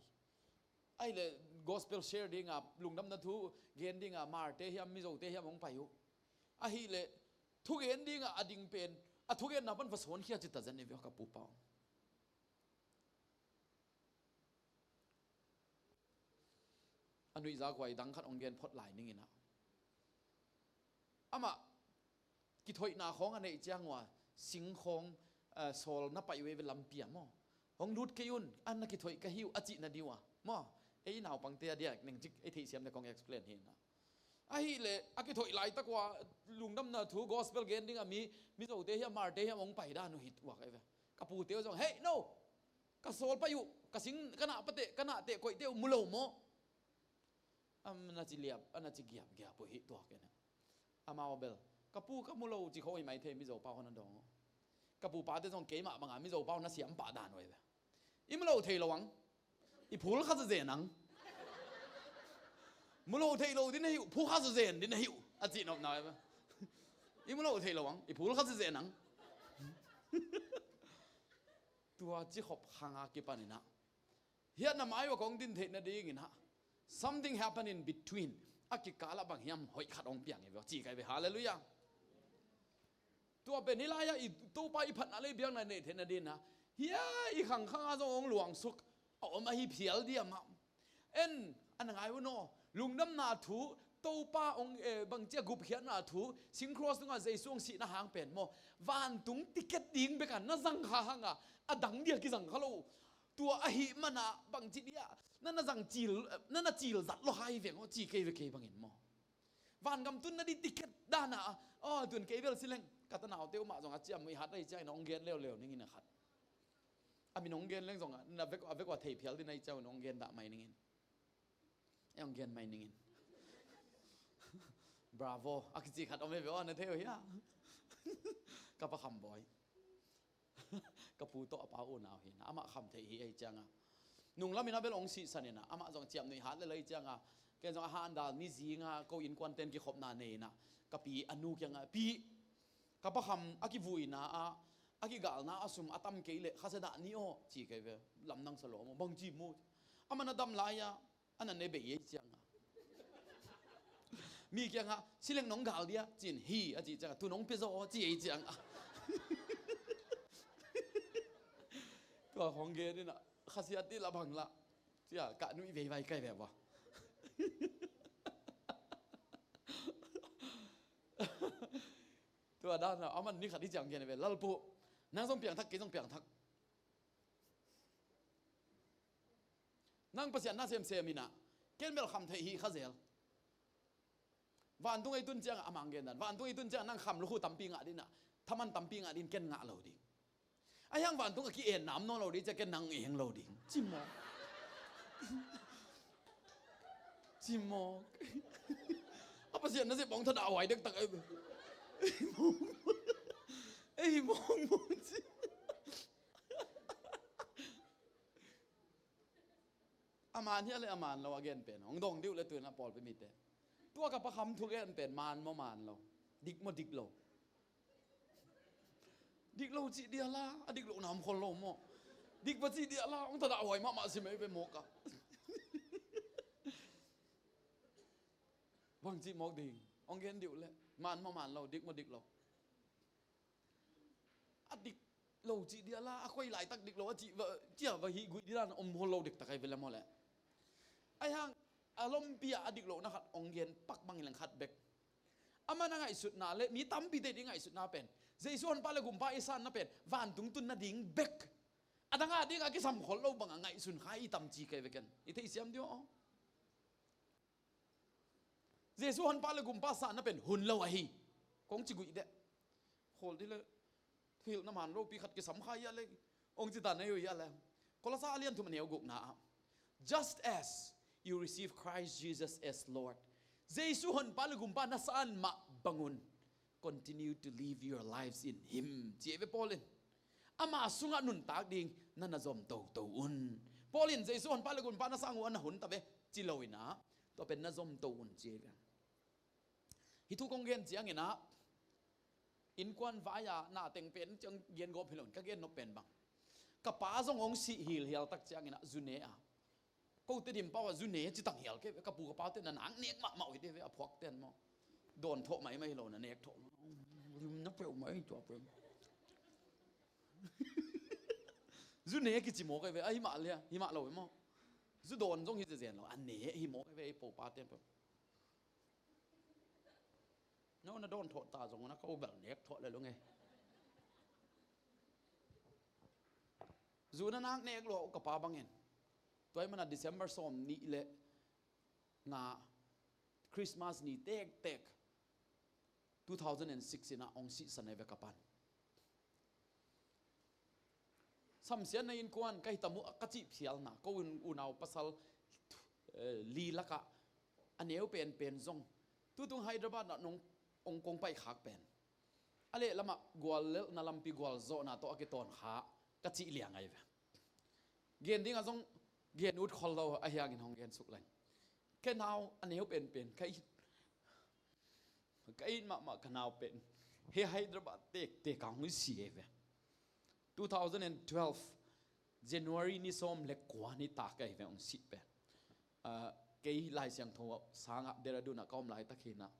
Ahih leh gospel share dinga, lungdamna thu gen dinga, Hmarte hiam, Mizote hiam hong pai uh. Ahih leh thugen dinga a ding pen, a thugenna pan va sawnkhia ci ta zen hi ve ka pu pa. A nuihzak huai dang khat hong gen phot lai ning in ah, amah kithoihna khawng a neih ciang uh a, sing khawng, eh, sawl na paih uh ei ve lampi ah maw. Hong lut kei un, a na kithoih ka hi uh a cihna ding uh a maw. Ei naupangte a diak neng cik ei theihsiam le kong explain hi in ah. Ahih leh a kithoih laitak uh a, lungdamna thu gospel gen ding a mi, Mizote hiam Hmarte hiam hong pai dan uh hi tuak ei ve. Ka pute uh zong, "Hei, no! Ka sawl paih uh, ka sing, ka nah pateh, ka nah teh koihte uh mu lo maw?" A na ci liap, a na ci giapgiap uh hi tuak in ah. Amau bel, "Ka pu ka mu lo," ci kho hi mai thei, Mizo pau hon a dawng uh. Ka pu pate zong keimah banga Mizo pau na siam pah dan uh ei ve. "I mu lo thei lo ang. I phul kha zezen ang. Mu lo thei lo din ahi uh, phu kha zezen din ahi uh," a cihnopna uh ei ve. "I mu lo thei lo ang. I phul kha zezen ang." Tua ci khop khang a kipan in ah, hiah na mai uh a kong din theih nadingin ah, something happen in between. A kikal ah bang hiam hoih khat hong piang hi ve, ci kai ve. Hallelujah. Tua pen hi lai-ah i Topa i phatna le i biakna i neih theih nadingin ah, hiah i khangkhang ah zong hong luangsuk a om ahi phial diam ah. En, a na ngai un aw, lungdamna thu, Topa hong, eh, bangci a gupkhiatna thu, sing cross tungah Jesu hong sihna hang pen maw, vantung ticket ding bek a na zang kha hang a, a dang dia kizang kha lo. Tua ahih man ah bangci dia na na zang cil, na na cil zat lo hai veng aw, ci kei ve kei bangin maw. Vangam tunna ding ticket dan a, aw, tun kei bel si leng, ka tanaute uh mah zong a ciam uh i hat ahih ciangin hong gen leuleu ning in a khat. A min hong gen leng zong a, na vek, a vek uh a thei phial ding ahih ciangin hong gen dah mai ning in. Ei hong gen mai ning in. Bravo a kici khat om ei ve aw, na thei uh hia? Ka Pa Kham Bawi. Ka pu tawh a pa unau hi in ah, amah kham theih hi ahih ciang a, nunglam in a bel hong sihsan in ah, amah zong ciamnuih hat lel ahih ciang a, ken zong a han dal ni zing a ko innkuante'n kikhopna nei in ah, ka pi a nu kiangah, "Pi, ka Pa Kham a kivuina ah a kigalna ah sum a tam kei leh khasia dah ni aw," ci kei ve. Lamdang sa lawm aw, "Bangci mu?" "Amah na dam lai-ah a na ne bei ei," ciang a, mi kiangah, "Si leng nong gal dia?" ci in, "Hi," a cih ciang a, "Tu nong pia zaw aw," ci ei ciang a. Tua khong gen in ah, khasia ti la bang la, ci a, ka nuih veivai kai ve ua. Tua dan a, aman ni khat hi ciang gen ve, "Lalpu, nang zong piangthak, kei zong piangthak. Nang Pasian na semsem in ah, ken bel kham theih hi kha zel. Vantung ei tun ciang a," amah hong gen dan, "vantung ei tun ciang nang kham lukhu tampi ngah ding in ah, thaman tampi ngah ding in ken ngah lo ding. A hiang vantung a ki-en nam nawn lo ding, cia ken nang eng lo ding. Ci mawk. Ci mawk. A Pasian na zep bawng thada huai dektak ei. Ei mawk mawk ci. A man hia le a man lo a gen pen hong dong dih uh le tu-in a pawlpi mite. Tua ka Pa Kham thu gen pen man maw man lo, dik maw dik lo. Dik lo cih dia la, a dik lo na om khol lo maw. Dik va cih dia la, hong thada huai mahmah si mei ve mawk a. Bang cih mawk ding, hong gen dih uh le man maw man lo, dik maw dik lo. A dik lo cih dia la, a khoi laitak dik lo a cih va, cia va hih guih dih dan om hol lo dektak ai ve le maw le. A hiang a lompi ah a dik lo na khat hong gen pak bangin leng khat bek. Amah na ngaihsutna le mi tampite ding ngaihsutna pen, Jesu honpa le gumpa i sanna pen vantung tun nading bek. A dang a ding a kisam khol lo bang a ngaihsun kha i tam ci kei ve ken. I theisiam dih aw. Jesu honpa le gumpa sanna pen hun lo ahi. Kong ci guih deh. Khol dih le thuhilhna man lopi khat kisam kha ia le, hong ci ta nei uh ia le. Kolose a lian thum a neu gukna ah, "Just as you receive Christ Jesus as Lord." Jesu honpa le gumpa na san mah bangun, "Continue to live your lives in Him," ci ei ve Paul in. Ama sungah nuntak ding na na zom toto un. Paul in Jesu honpa le gumpa na sang uh a na hun ta ve ci lo in ah, tua pen na zom to un ci ei ve. Hih thu kong gen ciangin ah, innkuan vai-a na teng pen ciang gen gawp hi lo in ka gen nop pen bang, ka pa zong hong sih hilhial tak ciangin ah zu ne a, kote dim pau a zu ne ci tang hial kei ve. Ka pu ka pate na nak nek mahmah uh hi te ve, a phuak ten maw. Dawn thawh maimai hi lo, na nek thawh maw. Lim na peuh mai tua pen. Zu ne kici maw kei ve, a hi mah le hi mah lo maw. Zu dawn zong hi zezen lo, a ne hi maw kei ve, ei po pa ten peuh. No na dawn thawh ta zong na ko bel nek thawh le lung e. Zu na nak nek lua uh ka pa bangin. Tua i mana December sawm nih le nga, Christmas ni tektek, two thousand and six in ah hong sihsan ei ve ka pan. Samsiatna innkuan ka hi tam uh a ka cih phialna, ko in unau pasal, eh, li lakah a neu penpen zong tutung Hyderabad ah nong, hong kong paih khak pen, a lehlamah guallelhna lampi gualzawhna tawh a kitawn kha ka cih liang ahi ve. Gen dingah zong gen ut khol lo, a hiangin hong gen suk leng. Ka nau a neu penpen ka it, ka it mahmah ka nau pen hi Hyderabad tektek a hong si ei ve. Two thousand and twelve January ni sawm le kua ni tak ahi ve hong sih pen. Ah, kei Lai Siangtho sangah Dehradun ah ka om laitak hi in ah,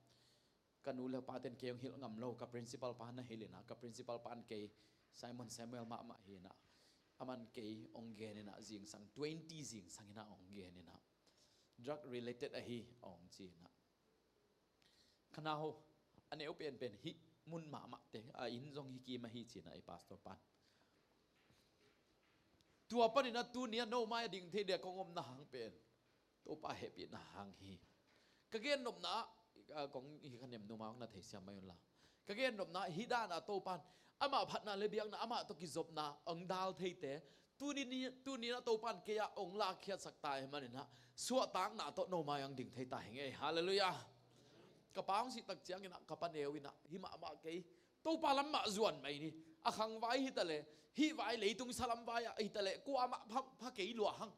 ka nu le paten kei hong hilh ngam lo, ka principal pa na hilh in ah, ka principal pan kei Simon Samuel mahmah hi in ah, aman kei hong gen in ah, zingsang twenty zingsang in ah hong gen in ah, drug related ahi hong ci in ah. Ka nau a neu penpen hih mun mahmahte a inn zong hi kim ahi ci in ah, ei pastor pan. Tua panin ah tuni ah no mai a ding thei dia kong omna hang pen Topa hehpihna hang hi. Ka gen nopna ah, ah, kong hi ka nem numa hong na theisiam mai unla. Ka gen nopna ah hih dan ah Topan amah phatna le biakna, amah tawh kizopna hong dal theite tuni ni, tuni in ah Topan kei ah hong lakkhiatsak ta ahih manin ah suahtakna tawh no mai hong ding thei ta hi ngei. Halleluiah. Ka pa hong sih tak ciangin ah ka pa neu in ah hih mahmah kei, Topa lam mah zuan mai ni. A khang vai hi ta leh, hih vai leitung salam vai ah hi ta leh, kuamah pha, pha kei lua hang.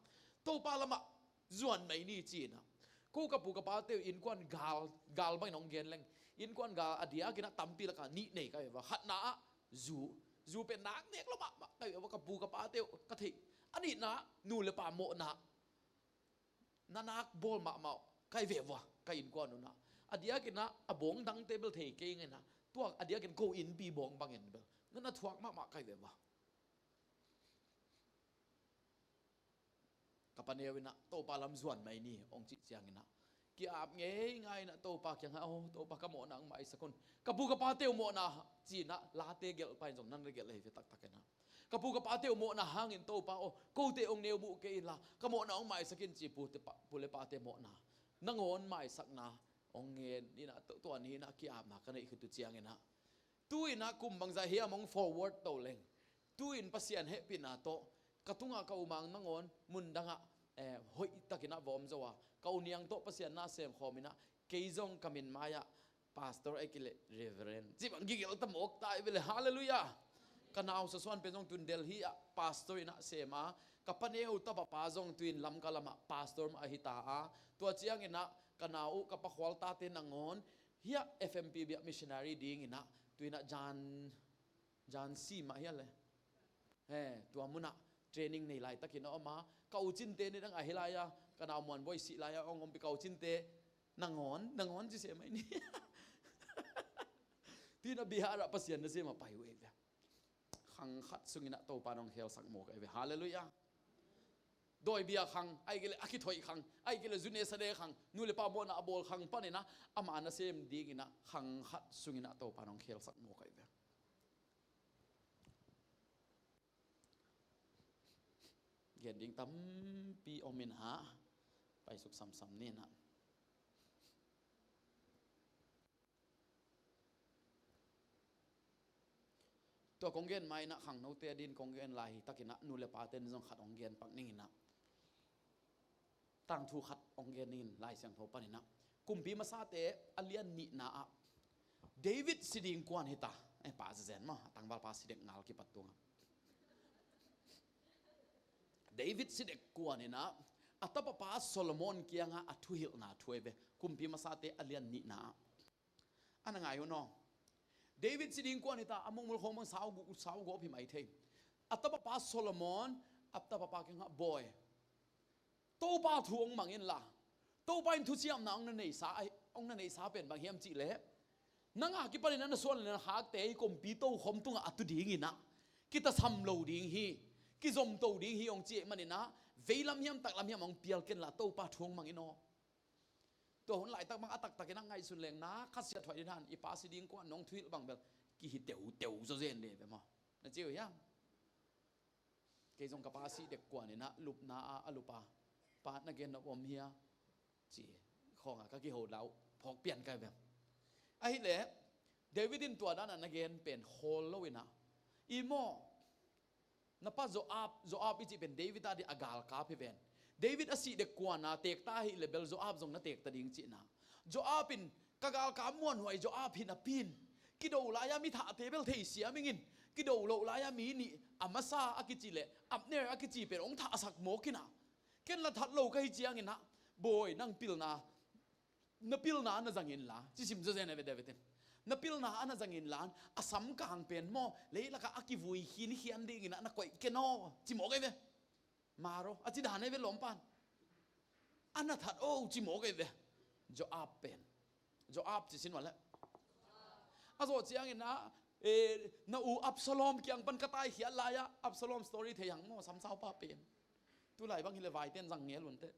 Topa lamah zuan mai ni ci in ah. Ko ka pu ka pate uh innkuan gal, gal bangin hong gen leng. Innkuan gal a diakin ah tampi lakah nih nei ka hi ve. Khatna ah zu, zu pen nak nek lo mahmah ka hi ve. Ka pu ka pate uh ka theih. A nihna ah nu le pa mawhna, na nak bawl mahmah ka hi ve vua, ka innkuan un ah. A diakin ah a bawng dangte bel thei kei ngen ah, tua a diakin ko innpi bawng bangin bel na na thuak mahmah ka hi ve vua. Ka pa neu in ah Topa lam zuan mai ni hong cih ciangin ah ki-ap ngeingai in ah Topa kiangah, "Aw Topa, ka mawhna hong maisak un. Ka pu ka pate uh mawhna," ci in ah late gelh pa in zong nan le gelh ahi ve taktak in ah. "Ka pu ka pate uh mawhna hangin Topa aw, kote hong neu muh kei inla ka mawhna hong maisak in," ci pu le pate mawhna nangawn maisakna hong ngen in ah, tua ni in ah ki-apna ka neih khit uh ciangin ah, tu in ah kum bangzah hiam hong forward to leng, Tu-in Pasian hehpihna tawh ka tungah ka u Mang nangawn mundangah, eh, hoihtakinah va om zo a, ka u Niang tawh Pasian na sem khawminah kei zong ka min mai-ah pastor a kileh Reverend cih bang kigelh ta mawk ta i ve le. Halleluiah. Ka nau sasuan pen zong tun Delhi ah pastor inah sem a, ka paneu tapapa zong tu-in Lamka lamah pastor mah ahi ta a, tua cianginah ka nau uh ka pakhual tate nangawn hiah F M P B ah missionary dinginah tu-inah Jan Jan si mah hial le. He, tua munah training nei laitakin a om a, ka u Cinte nidang ahi lai-a, ka nau Muanbuai sih lai-a ong ompi ka u Cinte nangawn, nangawn ci se mai ni. Tina bihar ah Pasian na sem a pai uh ei ve. Khang khat sunginah Topa nong khelsak mawk ei ve. Halleluiah. Dawi bia khang, ai kile a kithoih khang, ai kile zune sade khang, nu le pa mawhna a bawl khang paninah ama na sem dinginah khang khat sunginah Topa nong khelsak mawk ei ve. Gen ding tampi om in ah, paisuk samsam ni nah. Tua kong gen mai nah khangnote a din kong gen lai hi takinah nu le pate in zong khat hong gen pak ninginah. Tangthu khat hong gen in Lai Siangtho paninah Kumpi Masate a lian nihna ah David si ding kuan hita. Eh, pa zezen maw, a tangvalpa si dek ngal kipat tungah David si dek kuan inah a tapapa Solomon kiangah a thuhilhna thu ei ve. Kumpi Masate a lian nihna ah ana ngai un aw. David si ding kuan hita, a mukmul khawng bang sau gu-, sau gawp hi mai thei. A tapapa Solomon a tapapa kiangah, Bawi, Topa thu hong mang inla, Topa in thuciamna hong na neisa, hong na neisa pen bang hiam cihleh, nang a kipanin a na suan le na khakte i kumpi tokhom tungah a tu dinginah kitasam lo ding hi, kizomto ding hi hong ci ahih maninah veilam hiam taklam hiam hong pial kenla Topa thu hong mang in aw. Tua hun laitak bang a taktakinah ngaihsun leng na khasiat thuai din han, i pa si ding kuan nong thuhilh bang bel kihi teuteu zawzen de ve maw, na ci uh hiam? Kei zong ka pa sih dek kuan inah lupna ah a lupa, Pa, na gen nop om hia? Ci khawngah ka kiho lau phawk pian kai ve. Ahileh David in tua danah na gen pen khawl lo inah, i maw, na pa Joab, Joab i cih pen David a dih a galkap hi ven. David a sih dek kuana tekta ahileh bel Joab zong na tekta ding cihna. Joab in ka galkap muanhuai Joab hi napi-in kido lai-a mi thahte bel thei siam ingin, kido loh lai-a mi nih, Amasa a kici le Abner a kici pen hong thahsak mawk inah, ken la that lo ka hi cianginah, Bawi, nang pilna, na pilna a na zang inla, ci sim zawzen a ve David in. Na pilna a na zang inla, a samkang pen maw, leilakah a kivui khinkhian dinginah na koih ken aw, ci mawk ei ve. Maro a ci dan ei ve lawmpan. A na that o ci mawk ei ve. Joab pen, Joab ci sin wale. A zawh cianginah, eh, na u Absalom kiang pan ka taikhiat lai-ah, Absalom story thei hang maw, samsaupa pen. Tulai bang hileh vaiten zang ngel unteh.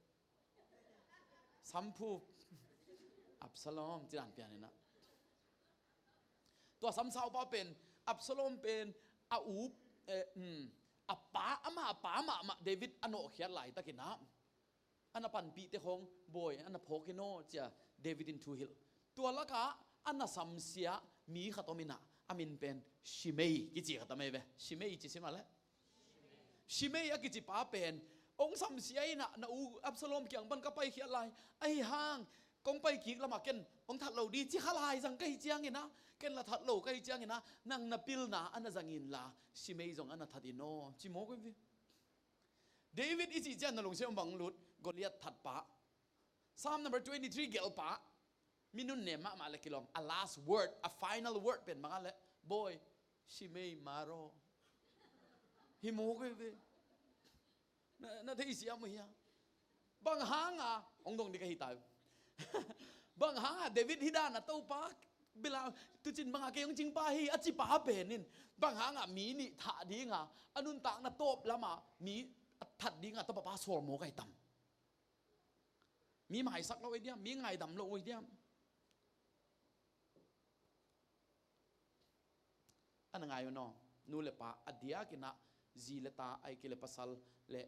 Samphu Absalom ci dan pian inah. Tua samsaupa pen, Absalom pen a u, eh, um, a pa, ama a pa mahmah David a nawhkhiat laitakinah a na panpihte khawng, Bawi, a na phawk hi naw, cia David in thuhilh. Tua lakah a na samsia mi khat om inah a min pen Shimei kici khat om ei ve. Shimei ci sin wale. Shimei a kici pa pen hong samsia inah na u Absalom kiang pan ka paikhiat lai, ahi hang kong paikik lamah ken hong that lo di ci kha lai zang ka hi cianginah, ken la that lo ka hi cianginah, nang na pilna a na zang inla, Shimei zong a na that in aw, ci mawk ei ve. David i cih ciang na lungsim bang lut, Goliath thatpa, Psalm number twenty-three gelhpa, mi nunnem mahmah le kilawm, a last word, a final word pen bang a leh, Bawi, Shimei maro. Hi mawk ei ve. Na, na theisiam uh hia? Bang hanga hong dong ding ka hi ta uh. Bang hanga David hi dana Topa bela tucin banga kei hong cingpa hi a cipa penin, bang hanga mi nih thah dinga, a nuntakna tawp lama mi a that dinga tapapa sual mawk ai tam? Mi maisak lo ei diam? Mi ngaidam lo ei diam? A na ngai un aw, nu le pa a diakinah zi le ta, ai kile pasal le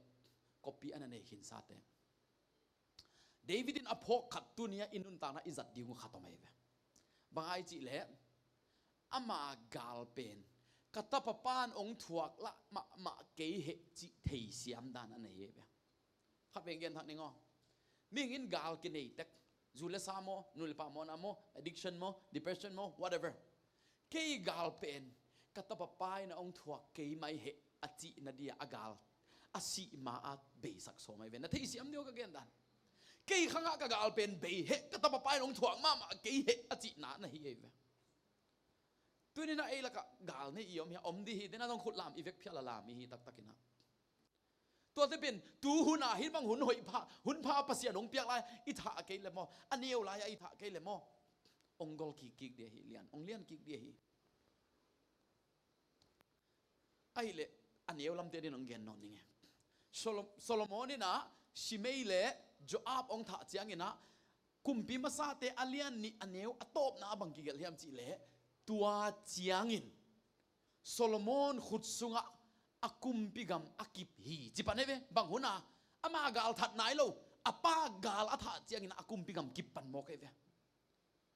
kopi a na nei khinsate. David in a phawk khat tuni-ah i nuntakna i zat ding uh khat om ei ve. Bang ai cihleh ama gal pen Ka tapa pan ong thuak lah mahmah kei heh cih theisiam dan a nei hi ve. Khat veng gen thak ning aw. Mihing in gal kinei tek, zu le sa maw, nu le pa mawhna maw, addiction maw, depression maw, whatever. Kei gal pen ka tapa pa in a ong thuak kei mai heh a cihna dia a gal a sih ma a beisak sawm ahi ve. Na theisiam deuh ka gen dan. Kei khangah ka gal pen bei heh, ka tapa pa in ong thuak mahmah kei heh a cihna na hi ahi ve. Tuninah ei lakah gal nei i om hi a, om dih hi, tena zong khut lam i vek phial a lam i hi taktakinah. Tuate pen tu hunah hih bang hun hoih pha, hun pha Pasian hong piak lai i thah kei le maw, a neu lai-ah i thah kei le maw, ong gol kikkik dih hi lian, ong lian kik dih hi. Ahileh a neu lamte din ong gen nawn ning e. Solo-, Solomon inah Shimei le Joab ong thah cianginah kumpi masate a lian nih a neu a tawpna a bang kigelh hiam cihleh, tua ciangin Solomon khut sungah a kumpi gam a kip hi ci pan hi ve. Bang huna ama gal that nai lo, a pa gal a thah ciangin a kumpi gam kip pan mawk hi ve.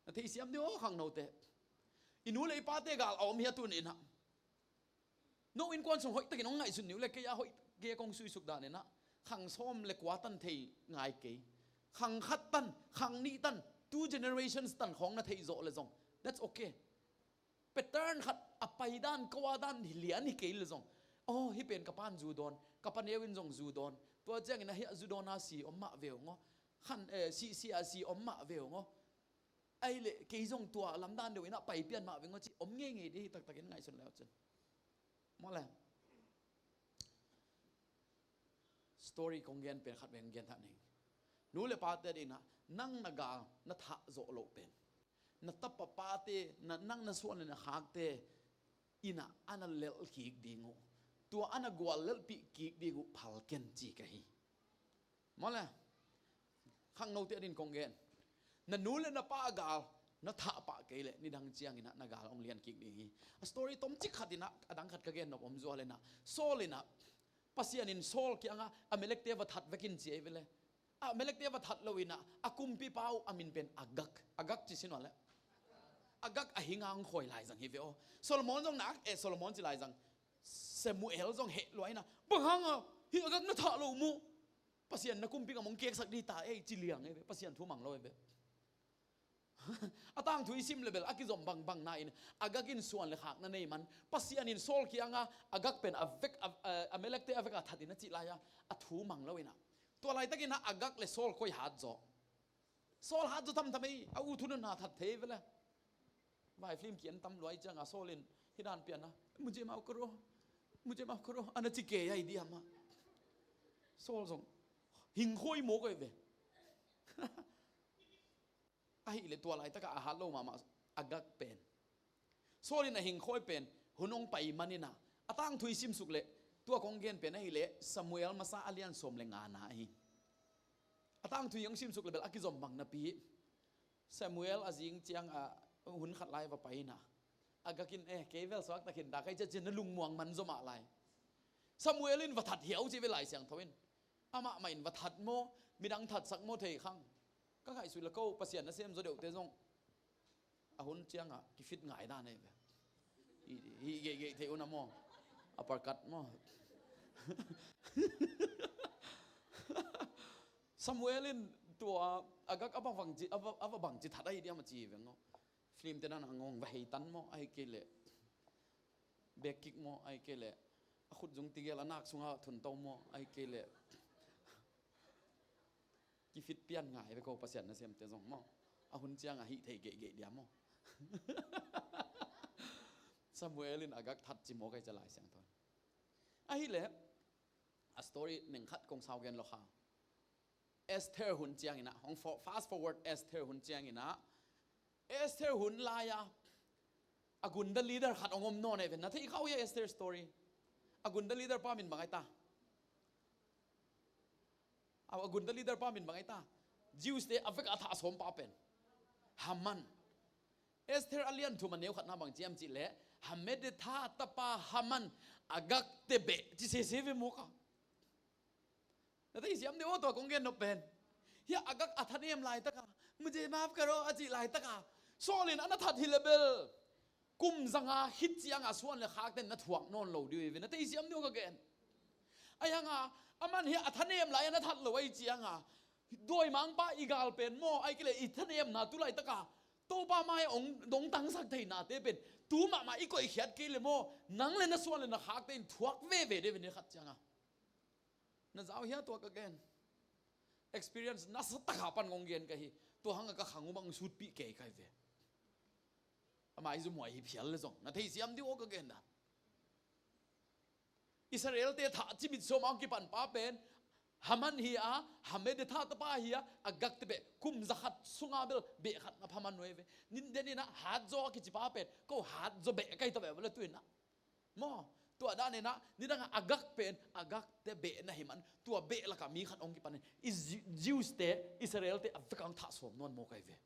Na theisiam deuh aw khangnote. I nu le i pate gal a om hi a tuninah. No innkuan sung hoihtakin hong ngaihsun ni uh le, kei a hoih kei a kong suisuk daninah khang sawm le kua tan thei ngai kei. Khang khat tan, khang nih tan, two generations tan khawng na theih zawh le zong, that's okay. Pattern khat a pai dan, ko a dan hi lian hi kei le zong, aw, hih pen ka pan zu dawn, ka pa neu in zong zu dawn, tua ciangin a hih a zu dawn a si om mah veu ngaw. Khan, eh, si, si a si om mah veu ngaw. Ahileh kei zong tua lamdan deuh inah pai pian mah veng aw ci om ngeingei dih hi taktakin ngaihsun le uh cin. Maw le. Story kong gen pen khat veng gen thah ning. Nu le pate dinah nang na gal na thah zawh loh pen, na tapa pate, na, nang na suan le na khakte inah a na lelh kik ding uh, tua a na gual lelhpih kik ding uh phal ken ci ka hi. Maw le. Khangnote a din kong gen. Na nu le na pa gal na thah pah kei leh nidang cianginah na gal ong lian kik ding hi. A story tomcik khat inah a dang khat ka gen nop om zual inah, Saul inah Pasian in Saul kiangah Amalekte va that vekin ci ahi ve le. Amalekte va that lo inah a kumpipa uh a min pen Agag. Agag ci sin uh le. Agag a hi ngang khawi lai zang hi ve aw. Solomon zong nak, eh, Solomon ci lai zang, Samuel zong heh lua inah, bang hanga hih Agag na thah lo mu? Pasian na kumpi gam ong keksak dih ta ei ci liang ei ve, Pasian thu mang lo ei ve. A tangthu i sim le bel a kizom bangbang na in, Agag in suan le khak na nei man, Pasian in Saul kianga Agag pen a vek, a, a, Amalekte a vek a that in a cih lai-a a thu mang lo inah. Tua laitakin a Agag le Saul koi hat zaw? Saul hat zaw tamtam ei, a u thu na na that thei ve le. Vai film kian tam luai cianga Saul in hi dan pian a, mujhe maaf karo, mujhe maaf karo, ana ci kei ai diam a. Saul zong hing khoi mawk ai ve. Ahileh tua laitaka a hat lo mahmah Agag pen, Saul in a hing khoi pen hun ong pai maninah, a tangthu i simsuk leh tua kong gen pen ahileh Samuel masa a lian sawm le ngana ahi. A tangthu i ong simsuk le bel a kizom bang napi Samuel a zing ciang a hun khat lai va pai inah, Agag in, eh, kei vel suak takin dak ai ciacian na lungmuang man zaw mah lai. Samuel in va that hiau ci ve Lai Siangtho in. Amah mah in va that maw, midang thatsak maw thei khang. Ka ngaihsut le ko Pasian nasem zaw deuhte zong a hun ciangah kifit ngai dan ei ve. Hi, hi geihgeih thei una maw, a parkat maw. Samuel in tua Agag a va bangci, a va, a va bangci that ahi diam a ci veng aw. Film te nan a ngong va hei tan maw, ahi kei leh back kick maw, ahi kei leh a khut zung tigel a nak sunga thunto maw, ahi kei leh kifit pian ngai ve ko Pasian nasemte zong maw. A hun ciang a hih thei geihgeih dia maw. Samuel in Agag that ci maw kai ca Lai Siangtho in. Ahileh a story neng khat kong sau gen lo kha. Esther hun cianginah, hong fo-, fast forward Esther hun cianginah, Esther hun lai-a a gunda leader khat hong om nawn ei ve. Na thei kha uh hia Esther story? A gunda leader pa min bang ai ta? A, a gunda leader pa min bang ai ta? Jews te a vek a thah sawm pa pen Haman. Esther a lian thum a neu khatna bang ciam cihleh, Hammedatha tapa Haman Agag te beh ci sese ve mawk a. Na thei siam deuh aw tua kong gen nop pen. Hia Agag a that em laitaka, mujhe maaf karo a cih laitaka, Saul in a na that hi le bel, Kum zanga khit cianga suan le khakte na thuak nawn lo ding uh hi ve, na theisiam ding uh ka gen. Ahi hanga, aman hi a thanem lai-a na that lo ahi cianga, dawimangpa i gal pen maw, ahih kei leh i thanemna tu laitaka Topa mai-ah hong dongtangsak theinate pen tu mahmah i koihkhiat kei leh maw, nang le na suan le na khakte in thuak veve ding uh hi ve, ni khat cianga. Na zau hia tua ka gen? Experience nasa taka pan kong gen ka hi. Tua hanga ka khang uh bang sutpih kei ka hi ve. A maizum huai hi phial le zong na theisiam ding uh ka gen dan. Israelte thah cibit sawm a hong kipan pa pen Haman hi a, Hamedetha tapa hi a, Agagte beh, kum zakhat sunga bel beh khat na pha man uh hi ve. Nin den in a Hatzaw a kici pa pen ko Hatzaw beh ka hi ta ve, bel tu in a. Maw, tua dan in a, nidang a Agag pen, Agagte beh na hi man, tua beh laka mi khat hong kipan in, i Ju-, Jews-te, Israelte a vek a hong thah sawm nawn maw ka hi ve.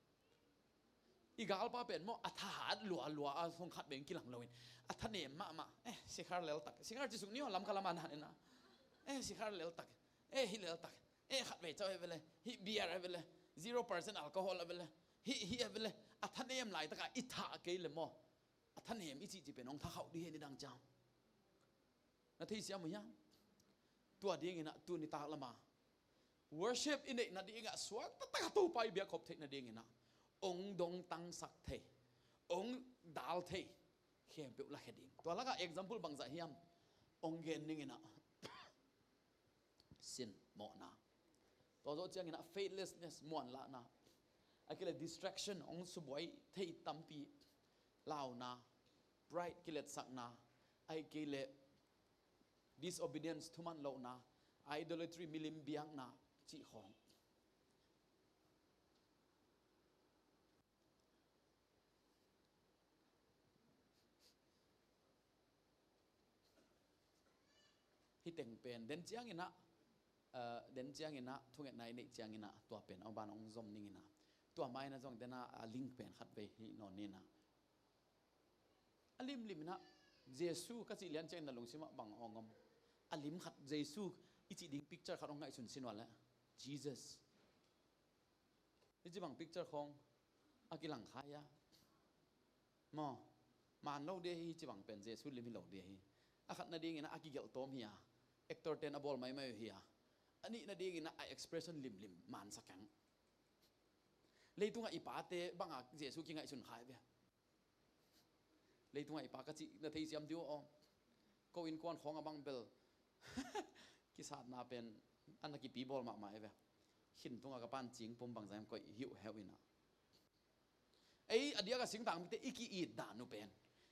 I galpa pen maw, a thahat lualua a hong khat beng kilang lo in, a thanem mahmah, eh, sikhar leltak, sikhar ci suk ni aw, Lamka lam a na hi na. Eh, sikhar leltak, eh, hih leltak, eh, khat vei cau hi ve le, hih beer hi ve le, zero percent alcohol hi ve le, hih, hih hi ve le, a thanem laitaka i thah kei le maw, a thanem i cihcih pen hong thakhauh ding hi, nidang ciang. Na theisiam uh hiam? Tua dingin a, tuni tak lama worship i neih nadingah suak taktak a Topa i biak khop theih nadingin a, hong dongtangsak thei, hong dal thei khempeuh lakhia ding. Tua lakah example bangzah hiam? Hong gen dingin a, sin, mawhna. Tua zawh ciangin a faithlessness, muanlahna. Ahih kei leh distraction, hong subuai thei tampi launa, pride, kiletsakna. Ahih kei leh disobedience, thuman lohna, idolatry, milim biakna cih khawng. Hih teng pen den ciangin a, eh, den ciangin a thungetna i neih ciangin a tua pen a ban hong zom dingin a, tua mai-in a zong den a, a link pen khat vei hih nawn ni na. A limlim in a, Jesu ka cih lian ciangin na lungsim ah bang hong om? A lim khat Jesu i cih ding picture khat hong ngaihsun sin uh leh, Jesus. Hih ci bang picture khawng a kilang kha hia? Maw, man lo ding hi, hih ci bang pen Jesu lim hi lo ding hi. A khat nadingin a kigelh tawm hi a, actor ten a bawl maimai uh hi a, a nih nadingin a expression limlim man sa keng. Leitungah i pate banga Jesu kingaihsun kha hi ve. Leitungah i pa ka cih na theisiam diu aw. Ko innkuan khawng a bang bel kisatna pen a na kipi bawl mahmah hi ve. Khin tungah ka pan cing pum bangzah hiam koih hiuhheuh in a. Ei, a diak a singtang mite i ki-it dan uh pen,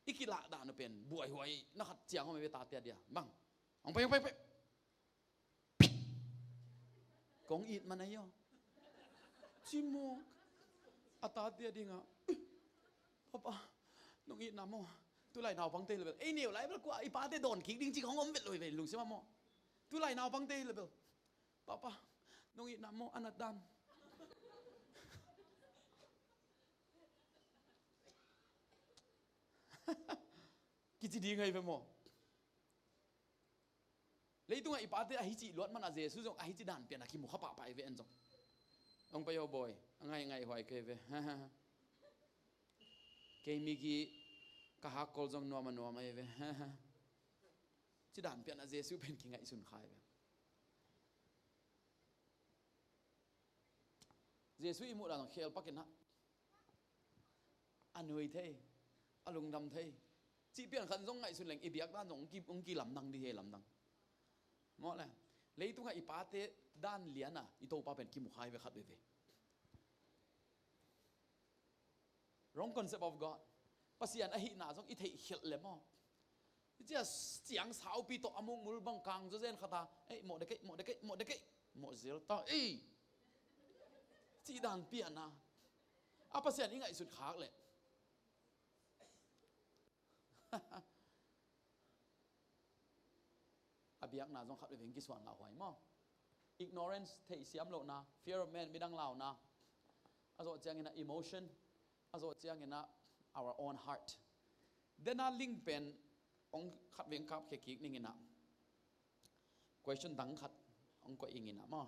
i kilah dan uh pen buaihuai na khat ciang om hi ve, tate a dia. Bang, hong pai, hong pai, hong pai. Kong it man ahi aw. Ci mawk. A tate a dingah, "Papa, nong itna maw? Tulai naupangte hi leh bel." Ei neu lai bel kua i pate dawn kik ding cih hong om vet lo hi ve lungsim ah maw. "Tulai naupangte hi leh bel, Papa, nong itna maw, a nat dan?" Kici ding ahi ve maw. Leitungah i pate ahi cih luat man a Jesu zong ahi ci dan pian a kimu kha pahpah hi ve en zong. Hong pai aw bawi, a ngaih ngaih huai kei ve. Kei migi ka hakkol zong nuam a nuam ahi ve. Ci dan pian a Jesu pen kingaihsun kha hi ve. Jesu i muh dan zong khel pakin a, a nui thei, a lungdam thei cih pian khat zong ngaihsun leng i biak dan zong hong ki, hong kilamdang ding hi lamdang. Maw le, leitungah i pate dan lian a i Topa pen kimu kha hi ve khat veve. Wrong concept of God. Pasian ahihna zong i theih khelh le maw. Cia ciang saupi tawh a mukmul bang kang zawzen khat a, "Ei, mawh dekei, mawh dekei, mawh dekei, mawh zel ta ei," cih dan pian a, a Pasian i ngaihsut khak leh a biakna zong khat veve hong kisuan lauhuai maw. Ignorance, theihsiam lohna, fear of man, midang launa. A zawh ciangin a emotion, a zawh ciangin a our own heart. Dena link pen hong khat veng kapkhia kik ning in a, question dang khat hong koih ing in a maw.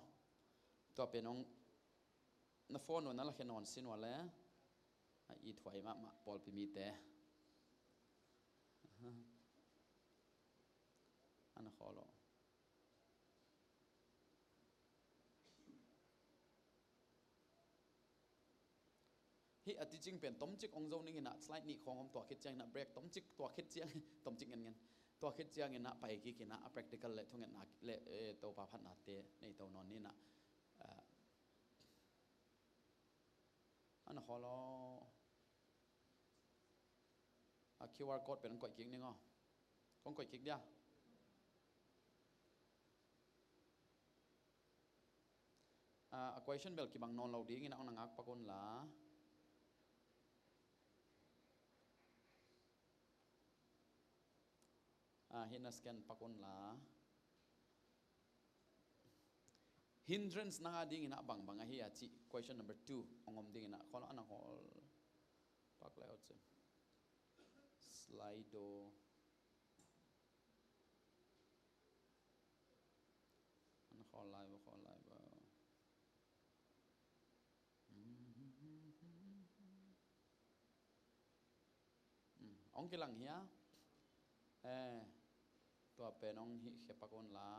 Tua pen hong na phone uh na lakhia nawn sin uh a le, a ithuai mahmah pawlpi mite. Ana khawl aw. Hih a teaching pen tomcik ong zo ning inah, slide nih khawng om, tua khit ciang inah break tomcik, tua khit ciang, tomcik ngen ngen. Tua khit ciang inah pai kik inah a practical le thungetna le, eh, Topa phatnate nei to nawn ni inah. Ah, ana khawl aw. A Q R code pen koih kik ning aw. Kong koih kik dia. Ah, a question bel kibang nawn lo ding inah ong na ngak pak un la. Ah, hih na scan pak un la. Hindrance nang a ding inah bangbang ahi a cih question number two ong om ding inah, khawl ana khawl pak le aw ci. Slido. Ana khawl lai ba, khawl lai ba. Hmm, ong kilang hia? Eh, tua pen ong hih khia pak un la.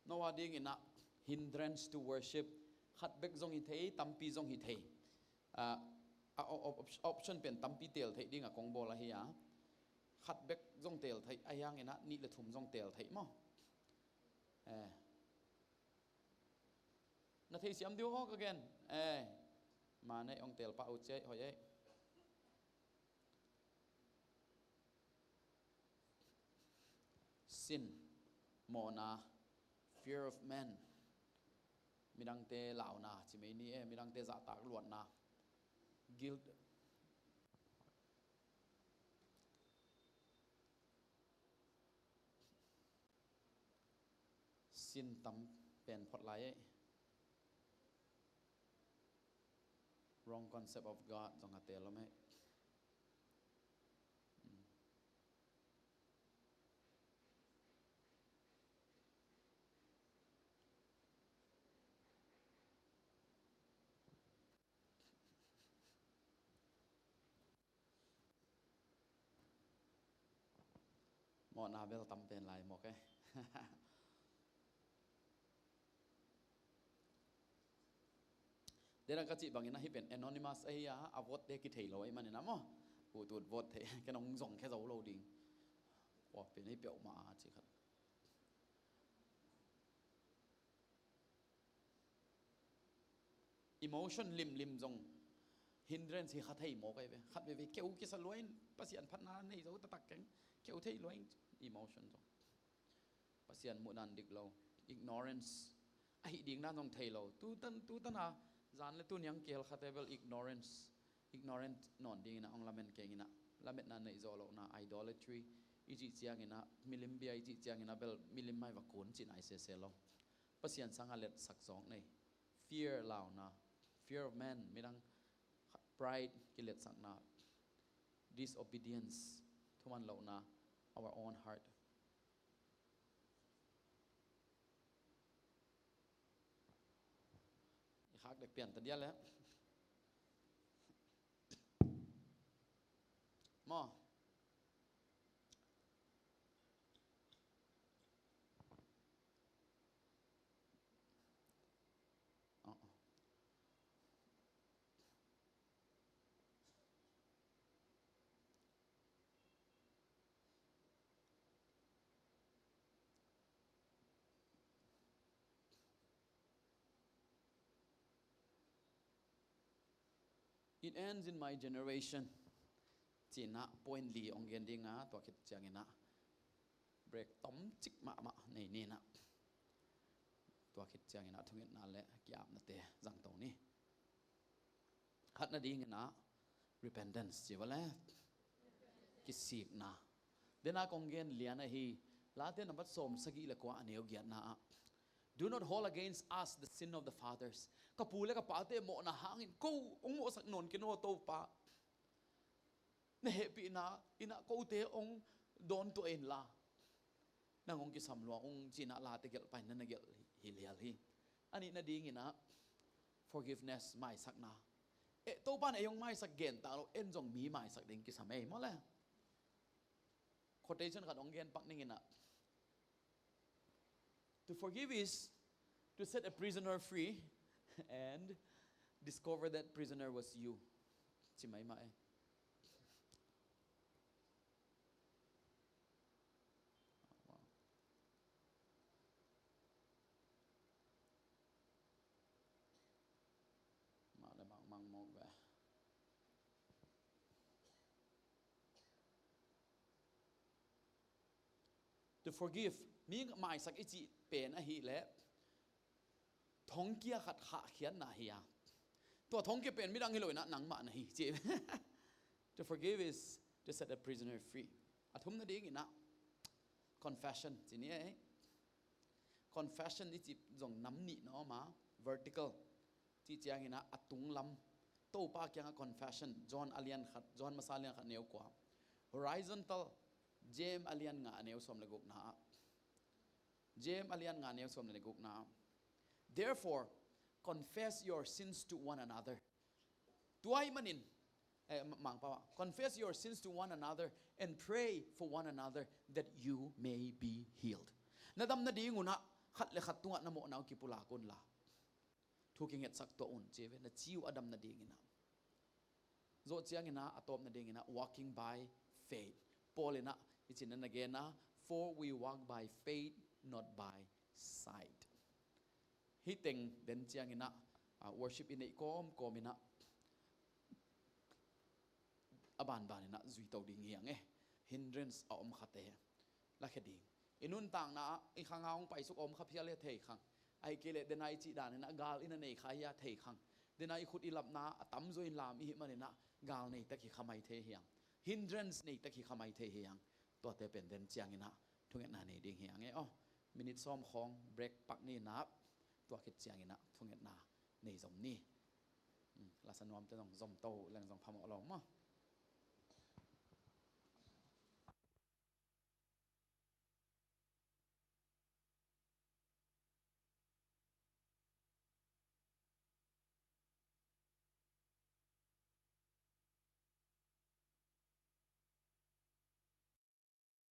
No a ding inah hindrance to worship, khat bek zong hi thei, tampi zong hi thei. Ah, a, a, op-, option pen tampi teel theih ding a kong bawl ahi a. Khat bek zong teel theih, ahi hang inah nih le thum zong teel theih maw. Eh. Na theisiam diu aw ka gen. Eh. Ma nei ong teel pah uh ciai, hoih ei. Sin, mawhna, fear of man, midangte launa, ci mai ni e, midangte zahtak luatna, guilt. Sin tam pen phot lai ei. Wrong concept of God zong a tel om ei. Hmm. Mawhna bel tam pen lai mawk e. Dena ka cih bangin ahi pen anonymous ahi a, a vote te kithei lo ahi manin a maw. Ut ut vote thei, ken hong zong khe zo lo ding. Kua pen ahi peuhmah a cih khat. Emotion limlim zong hindrance hi kha thei mawk ahi ve. Khat veve keu kisa luai in Pasian phatna nei zo taktak keng. Keu thei luai in emotion zong. Pasian muhna dik lo. Ignorance. Ahi ding dan zong thei lo. Tutan, tutana zan le tuniang kihel khate bel ignorance. Ignorant nawn dingin a hong lamen keng inah, lametna neih zawh lohna, idolatry i cih ciangin a, milim bia i cih ciangin a bel milim mai va kun cihna i sese lo. Pasian sangah letsak zawk nei. Fear launa, fear of man, midang, pride, kiletsakna, disobedience, thuman lohna, our own heart. I khak dek pian ta dia le. Maw. Oh, oh. It ends in my generation. Cih inah point li hong gen ding a, tua khit ciangin a break tomcik mahmah nei ni inah, tua khit ciangin a thungetna le ki-apnate zangto ni. Khatna dingin a repentance ci va le kisikna. Dena kong gen lian ahi, Late nambat sawm sagih le kua a neu giatna ah, "Do not hold against us the sin of the fathers." Ka pu le ka pate mawhna hangin ko hong mawhsak nawn kei naw Topa. Na hehpihna inah kote hong dawn tuah inla, nang hong kisam lua ung ci-in ah late gelh paina na gelh hi lial hi. A nihna dingin ah forgiveness, maisakna. Eh, Topa in ei hong maisak gen ta lo, en zong mi maisak ding kisam ei maw le. Quotation khat hong gen pak ning in ah, "To forgive is to set a prisoner free and discover that prisoner was you." Ci mai mah e. Mah le mah mang mawk ve. To forgive, mi maisak i cih pen ahih leh thongkia khat hahkhiatna hi a, tua thongkia pen midang hi lo in ah nangmah na hi ci. To forgive is to set a prisoner free. A thumna dingin ah confession ci ni e. Confession i cih zong nam nih na om a, vertical cih ciangin ah a tunglam, Topa kiangah confession, John a lian khat, John masa a lian khat neu kua. Horizontal, James a lian nga a neu sawm le gukna ah. James a lian nga neu sawm le gukna ah, "Therefore, confess your sins to one another." Tua ahih manin, eh, ma-, Mangpau ah, "Confess your sins to one another and pray for one another that you may be healed." Na dam nading un ah khat le khat tungah na mawhna uh kipulak un la, thu kingetsak tuah un ci ve, na ci uh a dam nadingin ah. Zawh ciangin ah a tawp nadingin ah walking by faith. Paul in ah hih ci-in na gen a, "For we walk by faith, not by sight." Hih teng den ciangin ah, ah, worship i neih kawmkawm in ah a banban in ah zuito ding hi hang e. Hindrance a om khate lakhia ding. I nuntakna ah i khang ah hong paisuk a om kha phial hi a, thei khang. Ahih kei leh dena i cih dan in ah gal i na nei kha hi a, thei khang. Dena i khut i lapna a tamzaw in lam i hih manin ah gal nei tak hi kha mai thei hi hang. Hindrance nei tak hi kha mai thei hi hang. Tuate pen den ciangin ah thungetna nei ding hi hang e aw. Minute sawm khawng break pak ni in ah, tua khit ciangin ah thungetna nei zom ni. Hmm, lasa nuamte zong zom to leng zong phamawh lo maw.